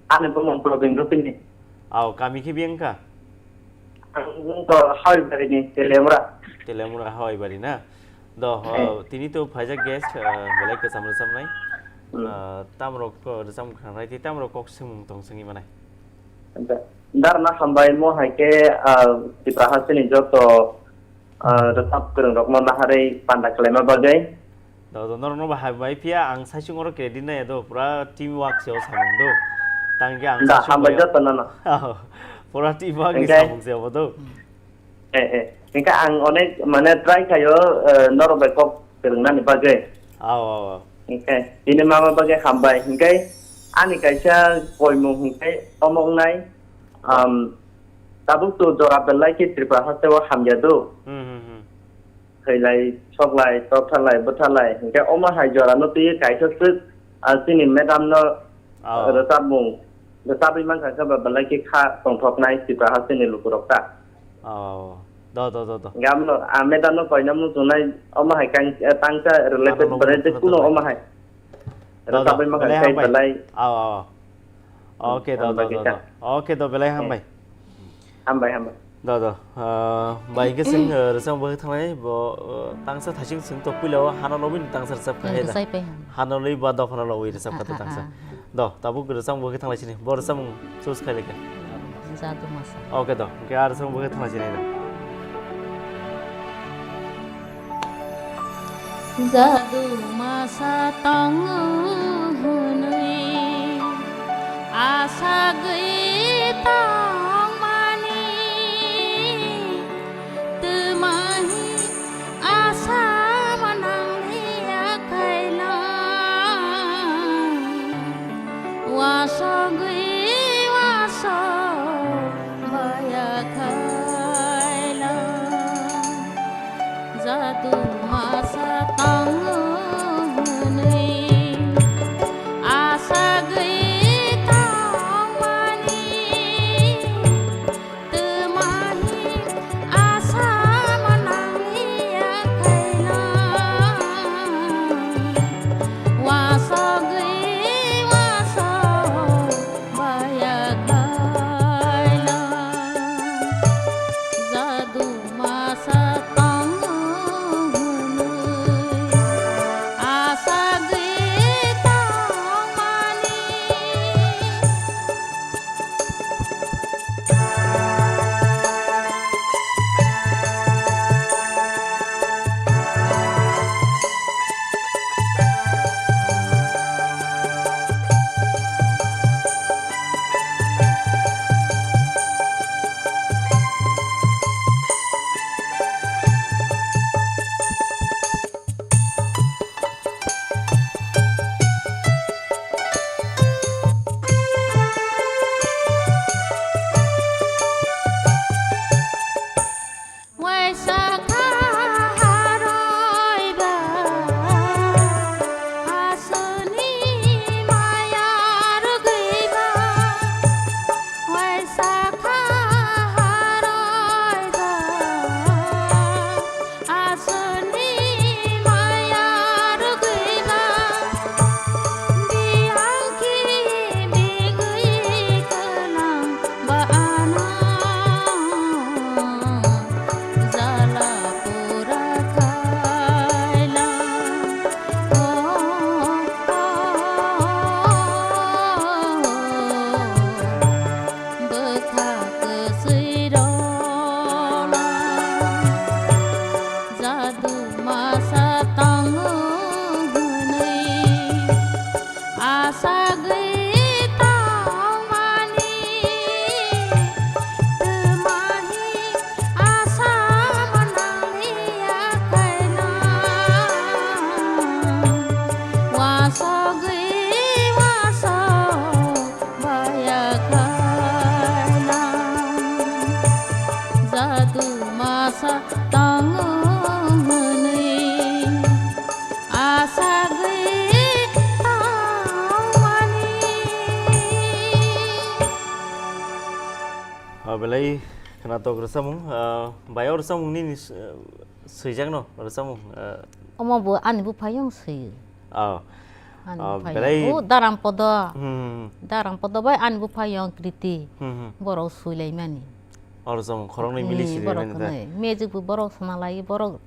Ani bumung Probin Rupini. Ao, kami khe biyang kha? Ang to Hawai Bari ni, Telemura. Telemura Hawai Bari na? Do, Eh. Ah, tini to phaijak guest, ah, belai kwcham rwchapnai. Hmm. Ah, tamrok, ah, rwchapmung khanai, tei tamrok kok swngmung tong swngwi manai. Da-, darna hambai mo hai khe, ah, Tripura hasteni joto, ah, rwchap kwrwng rokno naharwi panda khlaima bagwi. Do, do, norokno bo hambai phiya, ang saisung oro credit nai do, pura team work se o samung do. Tang khe ang Da, saisung hambai bai o. Joto nono. Pura team work ni Hingke? Samung se obo do. Eh, eh. Hingke ang onek mane try khaio, eh, norok bai kok kwrwngnani bagwi. Ao, ao, ao. Hingke bini mama bagwi hambai. Hingke ani kaisa koimung hingke omo wngnai, um, tabuk to jora belai khe Tripura haste o hamya do. Hmm, hmm, hmm. Khailai, soklai, tothalai, bwthalai. Hingke omo hai jora no twi kaisa swk, ah, chini madam no Ao. Rwchapmung, rwchapwi mankha khe ba belai khe kha tongthoknai Tripura hasteni lukurok ta. Ao. Do, do, do, do. Hingke amo, ah, madam no koina muchungnai omo hai kang, eh, tangsa related Ano belai logo je kuno tongthoknai. Omo hai. Do, do. Rwchapwi mankha Belai khe hambai. Belai. Ao, ao. Okay, do, Hambai do, do, kisa. Do. Okay, do, belai Eh. Hambai. Hambai, hambai. Do, do. Ah, bai khe chwng, ah, rwchapmung bagwi thanglai, bo, ah, tangsa thaising chwng to puila o hano lobwi ni tangsa rwchap kha Ang hai da. Rwchai pai hwn. Hano lobwi ba dophano lobwi rwchap kha Ah, to ah, tangsa. Ah, ah. Do, tabuk rwchapmung bagwi thanglai sini. Bo rwchapmung choose khai lai kha. Jadu masa. Okay, do. Hwnkhe a rwchapmung bagwi thanglai sini da. Jadu masa tongo hwnwi asagwi tongmani, twmai asa manang liya khaila, wasogwi waso baya khaila. Jadu masa tongo hwnwi asagwi tongmani, Sagwi masa baya khaina, jadu masa tango hwnwi, asagwi tangmani. O belai khwnatok rwchapmung, ah, bai o rwchapmung nini s-, swijakno rwchapmung, ah. Omo bo ani buphayung swiyo. Oh. Ani Ah, buphayung. Belai O Daram Podo. Hmm, hmm, hmm. Daram Podo bai ani buphayung Kriti. Hmm, hmm. Borok swilaimani. O rwchapmung khoroknwi Hmm, mili borok swilaimani da. Khwnwi. Music bo borok swnalai, borok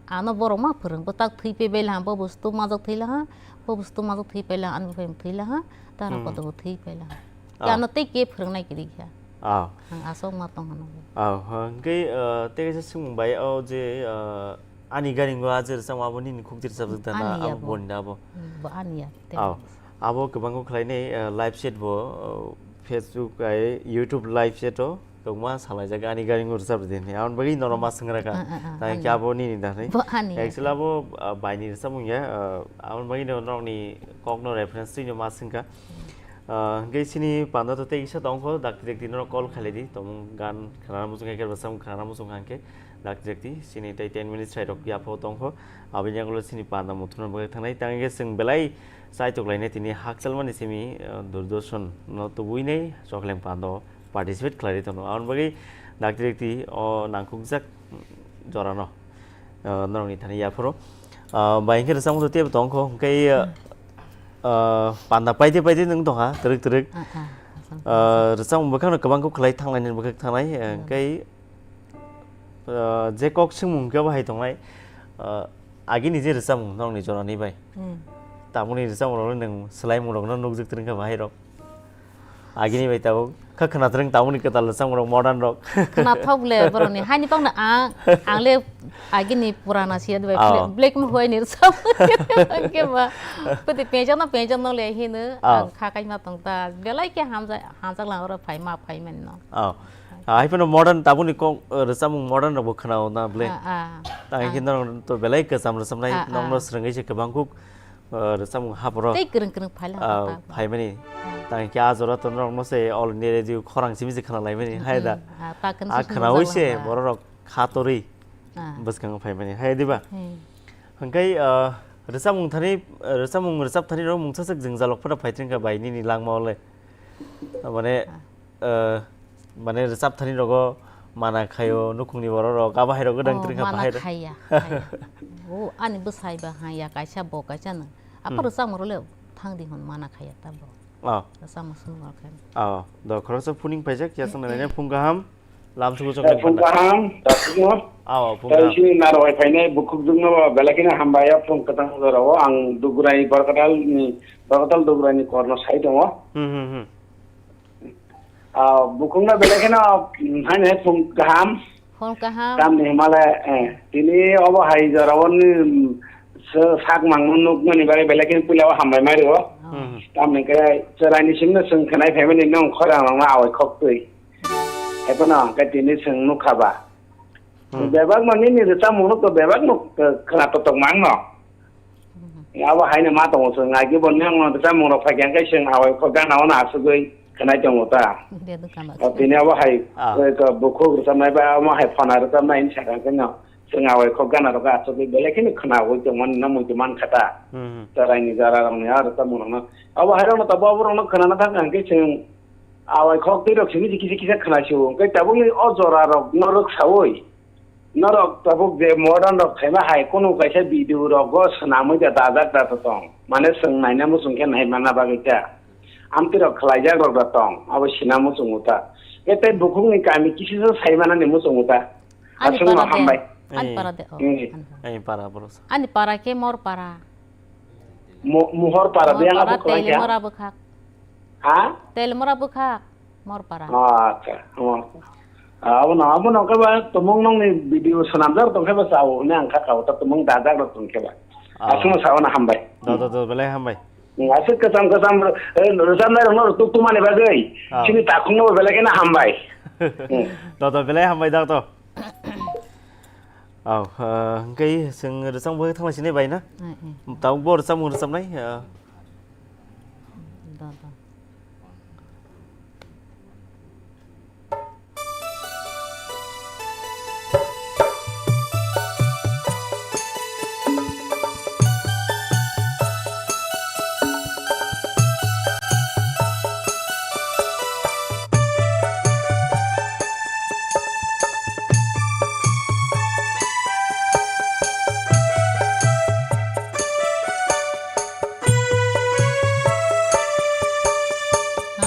ano borok ma phwrwng. Bo tak thwi pe bai laha, bo bustu majok thwi laha, bo bustu majok thwi pai laha, ani buphayung thwi laha, Daram Hmm. Podo bo thwi pai laha. Oh. Ano tei ke phwrwngnai kwrwi kha. Oh. Ang aswk ma tong hwnwi. Oh, hwnkhe, uh, tei kaisa swngmung bai o je, uh, ani gari ngo a je rwchapmung abo nini khuk je rwchapjak da na Ani abo abo. Boni da abo? Hmm, bo ani ya, tei. Oh. Abo kwbangkhe khlainai, uh, live chat bo, uh, Facebook hai YouTube live chat o kwbangma salaijak ani gari ngo rwchap rwdi hwnwi. Aboni bagwi norok ma swngra kha. Ah, ah, ah, Tangkhe ani. Abo nini da hwnwi. Bo ani ya. Actually abo, uh, baini rwchapmung ya, uh, aboni bagwi no norokni kokno reference twino ma swngkha. Ah, hwnkhe chini panda to tei kisa tongkho, dakti dakti norok call khailai di, tongmung gan khana muchung khe, khe bwsang khana muchung kha hwnkhe, dakti dakti chini tei ten minutes sai rok yapha o tongkho, aboni yagulo chini panda muthungna bagwi thangnai, tang hwnkhe chwng belai chaitok lainai tini hakchalmani simi, ah, Doordarshan no tubui nai Chokheleng panda o participate khlai ri tongo, aboni bagwi dakti dakti o nangkukjak jorano. Ah, norokni thani yapharo. Ah, bai hwnkhe rwchapmung tei tongkho, hwnkhe, ah, Hmm. ah, panda paide paide nwng tongkha, twrwk twrwk. Ah, ah, asam Ah, rwchapmung bwkhakno kwbang kok khlai thanglainani bwkhak thangnai, ah, Hmm. hwnkhe, ah, je kok swngmung hwnkhe bo hai tongnai, ah, agini je rwchapmung norokni jorani bai. Hmm. Tamoni rwchapmung rokno nwng swlaimung rokno nukjak twrwngkha bahai rok. Agini bai tabuk kha khwnathwrwng tamoni kwtal rwchapmung rok modern rok. Khwnathok le borokni haini tongno ang, ang le agini purana siya de bai Oh. black, black and white ni rwchap. Hwnkhe ba pwtwi penjak no penjak no le hino Oh. ang kha kaima tong ta belai khe hamjak, hamjak lang oro phai ma phai mani no. Oh. Hai phano modern tabukni kok, eh, rwchapmung modern rokbo khwnao na ble. Ah, ah. Tang Ah. khe norok to belai kwcham rwchapnai Ah, nokno ah. swrwngwi se kwbang kuk, eh, rwchapmung haporo. Tei kwrwng kwrwng phai lang Ah, ta. Phaimani. Ah. Tang khe a jora to norokno se all India radio khorang simi se khwnalaimani. Hmm, hai da. Hmm. Ah, ta kwrwng A simi khwnaui se khwnalaima. Borok rok kha torwi Ah. bwskango phaimani. Hai diba? Hmm. Hwnkhe, ah, rwchapmung thani, rwchapmung rwchap thani rok mungsa swk jwngjalok phano phai thangkha bai nini langmao le. Mane, Ah. eh, mane rwchap thani rogo mana khaio, nukhungni borok rok, abo hai rok gwdang Oh, twrwngkha mana bahai rok. Khaiya, khaiya. O, ani bwsai ba haiya, kaisa bo, kaisa nwng. Apa Hmm. rwchapmung rok le thang di hwn mana khaiya ta bo. Oh. Rwchapmung swngo khe. Oh, do khoroksa phuning paijak, ya swngnai nai phung kaham, lam sugu Eh, chokni phung banda. Kaham, tasukno. Oh, phung Tei kaham. Sini narwai phainai bukhuk jwkno bo belai kheno hambai, o phung kwtang jorao ang Dugurai Borkatal ni, Borkatal Dugurai ni korno sai tongo. Hmm, hmm, hmm. Ah, bukhukno belai kheno, mm, haino hai phung kaham. Phung kaham. Tamni hwnmale, eh, tini obo hai jorao ni, mm, sa-, sak mangno nukmani bagwi belai kheno puila o hambai mai rwo. Oh. Hmm. Tamni khe chwraini simi no chwng khwnai phaimani nong khorang rokno awai khok twi. Hai phano hwnkhe tini chwng nukha ba. Hmm. Bebak no nini rwchapmung no to bebak no, eh, khwna totok mang no. Mhm. Abo haino ma tongo chwng, agi bo nang no rwchapmung rok phai khe chwng awai kho gana o no asugwi khwnai tongo ta. De dukano O asugwi. Tini abo hai, Ah. eh, ko bukhuk rwchapnai ba amo hai phona rwchapnai hinwi sakha khe no chwng awai kho gana rok asugwi belai kheno khwnawi tongmani no muitu mankha ta. Mhm. Chwraini jora rok ni a rwchapmung rok no. Abo hai rok no tabuk abo rok no khwnana thang kha hwnkhe chwng awai khok twi rok simi kisa kisa khwnaisio. Hwnkhe tabukni o jora rok no rwksaui. Norok tabuk je modern rok phaima hai kunu kaisa video rogo swnamwi da dajak da to tong. Mane chwng naina muchung khe nai manna bagwi ta. Amtwi rok khlaijak rok da tong. Abo sina muchungo ta. Khe tei bukhukni kami kisa se sai manani muchungo ta. Ani Aswk no para de. Hambai. Ani Eh. para de. Oh, Eh. ani para. Ani para borok sa. Ani para khe mor para. Mo-, Mohor para Mor biyang para, abo kwlai kha. Telimora bwkhak. Ha? Telimora bwkhak, Mor para. Oh, acha. Oh. Abono, abono khe ba tumung nongni video swnamjak tong khe ba chao hwnwi ang kha kao ta tumung dajak rok tong khe ba. Oh. Aswkno sao na hambai. Do, do, do, belai hambai. Hmm, aswk kwcham kwcham, eh, rwchapnai rokno rwtuk tumani bagwi. Oh. Chini takhukno bo belai kheno hambai. Hmm. Do, do, belai hambai dak to. Aw, ah, hwnkhe chwng rwchapmung bai thangna sinai bai na? Eh, eh. Tabuk bo rwchapmung rwchapnai, ah. Da, da.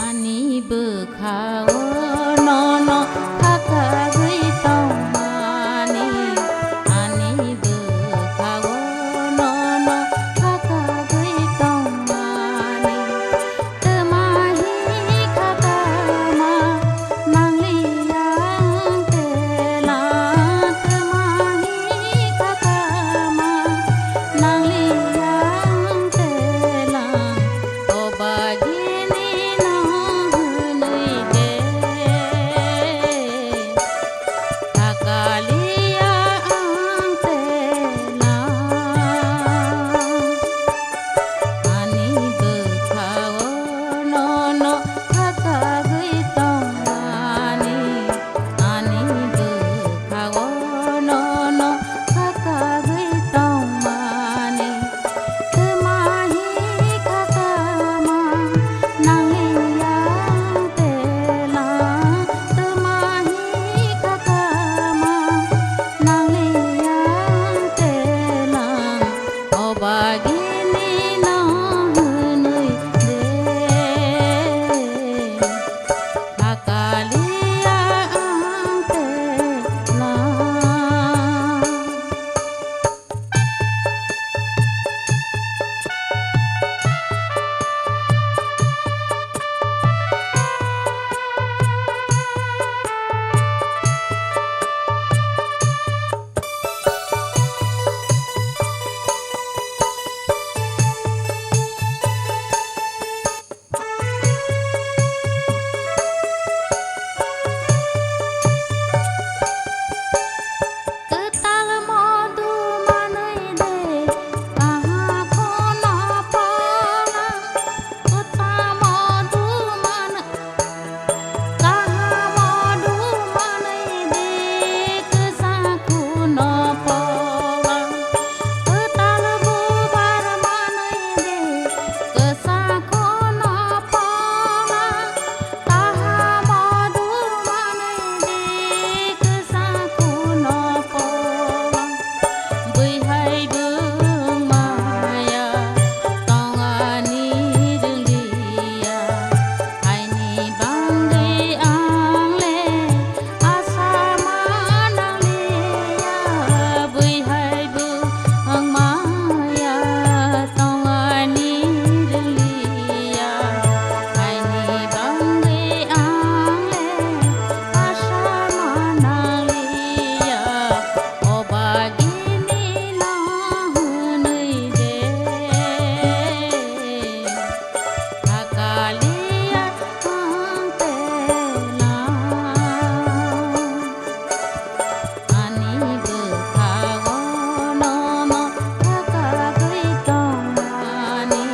Ani bwkhao nono khakagwi tongmani, ani bwkhao nono khakagwi tongmani. Twma hi kha tama nangliya ang tela, twma hi kha tama nangliya ang tela, o bagini no hwnwi de. Thakaliya ang tela, ani bwkhao nono khakagwi tongmani, ani bwkhao nono khakagwi tongmani. Twma hi kha tama nangliya ang tela, twma hi kha tama nangliya ang tela, o bagini no hwnwi de. Thakaliya ang tela. Kwtal modu manwi de, kaha khono phola. Kwtal modu manwi Kaham dumanwi de kwsa khuno pola, kwtal bubar manwi de kwsa khuno pola, kaham dumanwi de kwsa khuno pola. Bwihai bwng maya tongani rwngya, haini bangwi ang le asa manangliya. Bwihai bwng maya tongani rwngya, haini bangwi ang le asa manangliya. O bagini no hwnwi de, thakaliya ang tela. Ani bwkhago nono thakagwi tongmani.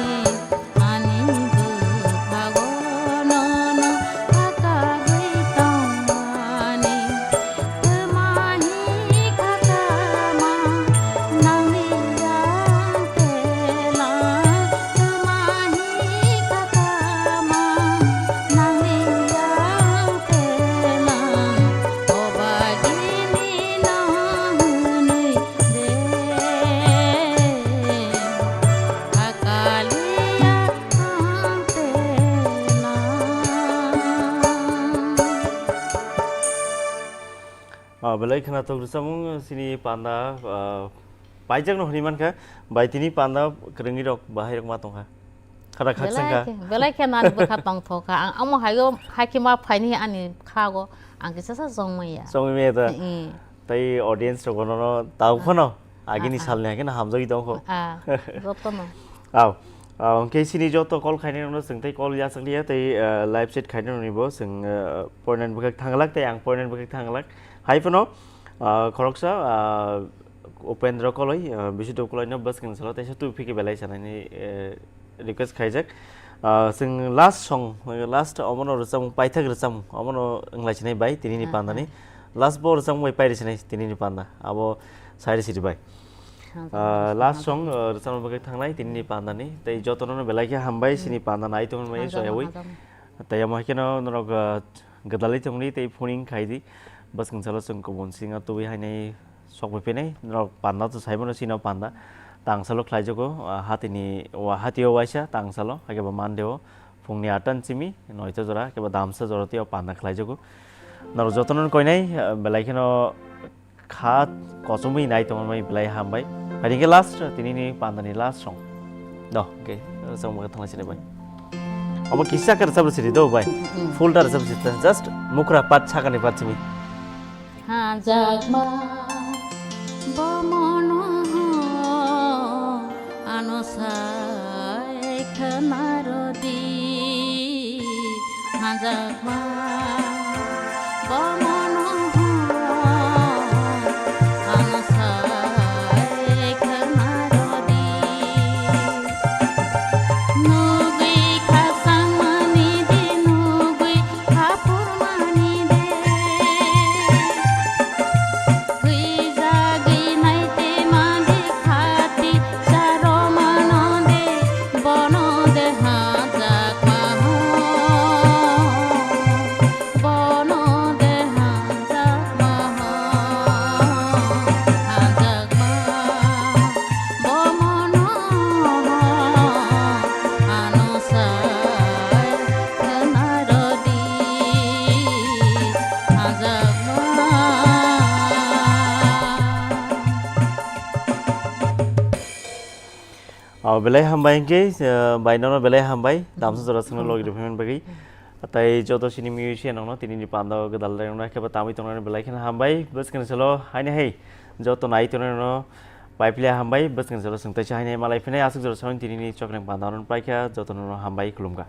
Ani bwkhago nono thakagwi tongmani, twma hi kha tama nangni yang tela, twma hi kha tama nangni yang tela, o bagini no hwnwi de. Thakaliya ang tela. Ah, belai khwnathok rwchapmung chini panda, ah, paijakno hwnwi mankha, bai tini panda kwrwngwi rok bahai rok ma tongkha. Khara khakchang kha. Belai khe, belai khe nani bwkha tongthok kha. Ang amo haio, hai khe ma phaini ani khago, ang kisa sa chongmaya. Chongmaya ta. Eh. Tai audience rok bono no tau phano agini salni hakhe no hamjagwi tong kho. Ah, jotono. Aw, aw, hwnkhe chini joto call khainai rokno chwng tei call yachak liya tei, ah, live chat khainai rokni bo chwng, ah, poinani bwkhak thanglak tei ang poinani bwkhak thanglak. Hai phano, Ah, khoroksa, ah, Upendra Koloi, ah, Bisudop Koloi no bwskang salo teisa tu phiki belai sanani, eh, request khaijak. Ah, chwng last song, last omono rwchapmung, paithak rwchapmung, omono wnglaichinai bai tinini Hmm, pandani. Hmm. Last bo rwchapmung bai pairisinai tinini panda. Abo Sairi Siri bai. Hmm, Ah, hmm, last hmm. Song, ah, rwchapmung bagwi thangnai tinini pandani. Tei jotono belai khe hambai Hmm. sini panda nai tongmani Hamjakma, soyawi. Hamjakma. Tei amo hai kheno norok, ah, gwdalwi tongdi tei phoning khaidi. Bwskang salo chwng kubun singa tubui hainai sok bai phinai. Norok panda to saimano sino panda. Tangsalo khlaijago, ah, hatini wa-, hatio waisa tangsalo, hakhe bo Monday o phungni atta ni simi noita jora, hakhe bo damsa jora tei o panda khlaijago. Norok jotono koinai, ah, belai kheno kha kochomwi nai tongmani belai hambai. Phaidi khe last, tinini pandani last song. Do, okay, rwchapmung bagwi thanglaisini bai. Obo kisa khe rwchap rwsidi do bai. Mm, mm. Full ta rwchap rwsidi, just mukra part sakani part simi. Hamjakma bo mono ano sai khwnarwdi. Hamjakma bo mono ano sai khwnarwdi. Nugwi khasangmani de, nugwi hapurmani de. Huijagwi naite mande khati charomano de, bono de hamjakma ho, bono de hamjakma ho, hamjakma. Bomono ano sai khwnarwdi, hamjakma. Oh, belai hambai hwnkhe, eh, bai nono belai hambai, damsa jora songno logi rwphaimani bagwi. Tei joto chini musician rokno tinini panda o gwdal rwna khe bo tamwi tongnani belai kheno hambai. Bwskang salo haini hai joto nai tongnai rokno pai phle hambai. Bwskang salo chwng teisa haini hai malai phinai aswk jora salo tinini chokrang panda rwna pai kha joto no hambai khulumkha.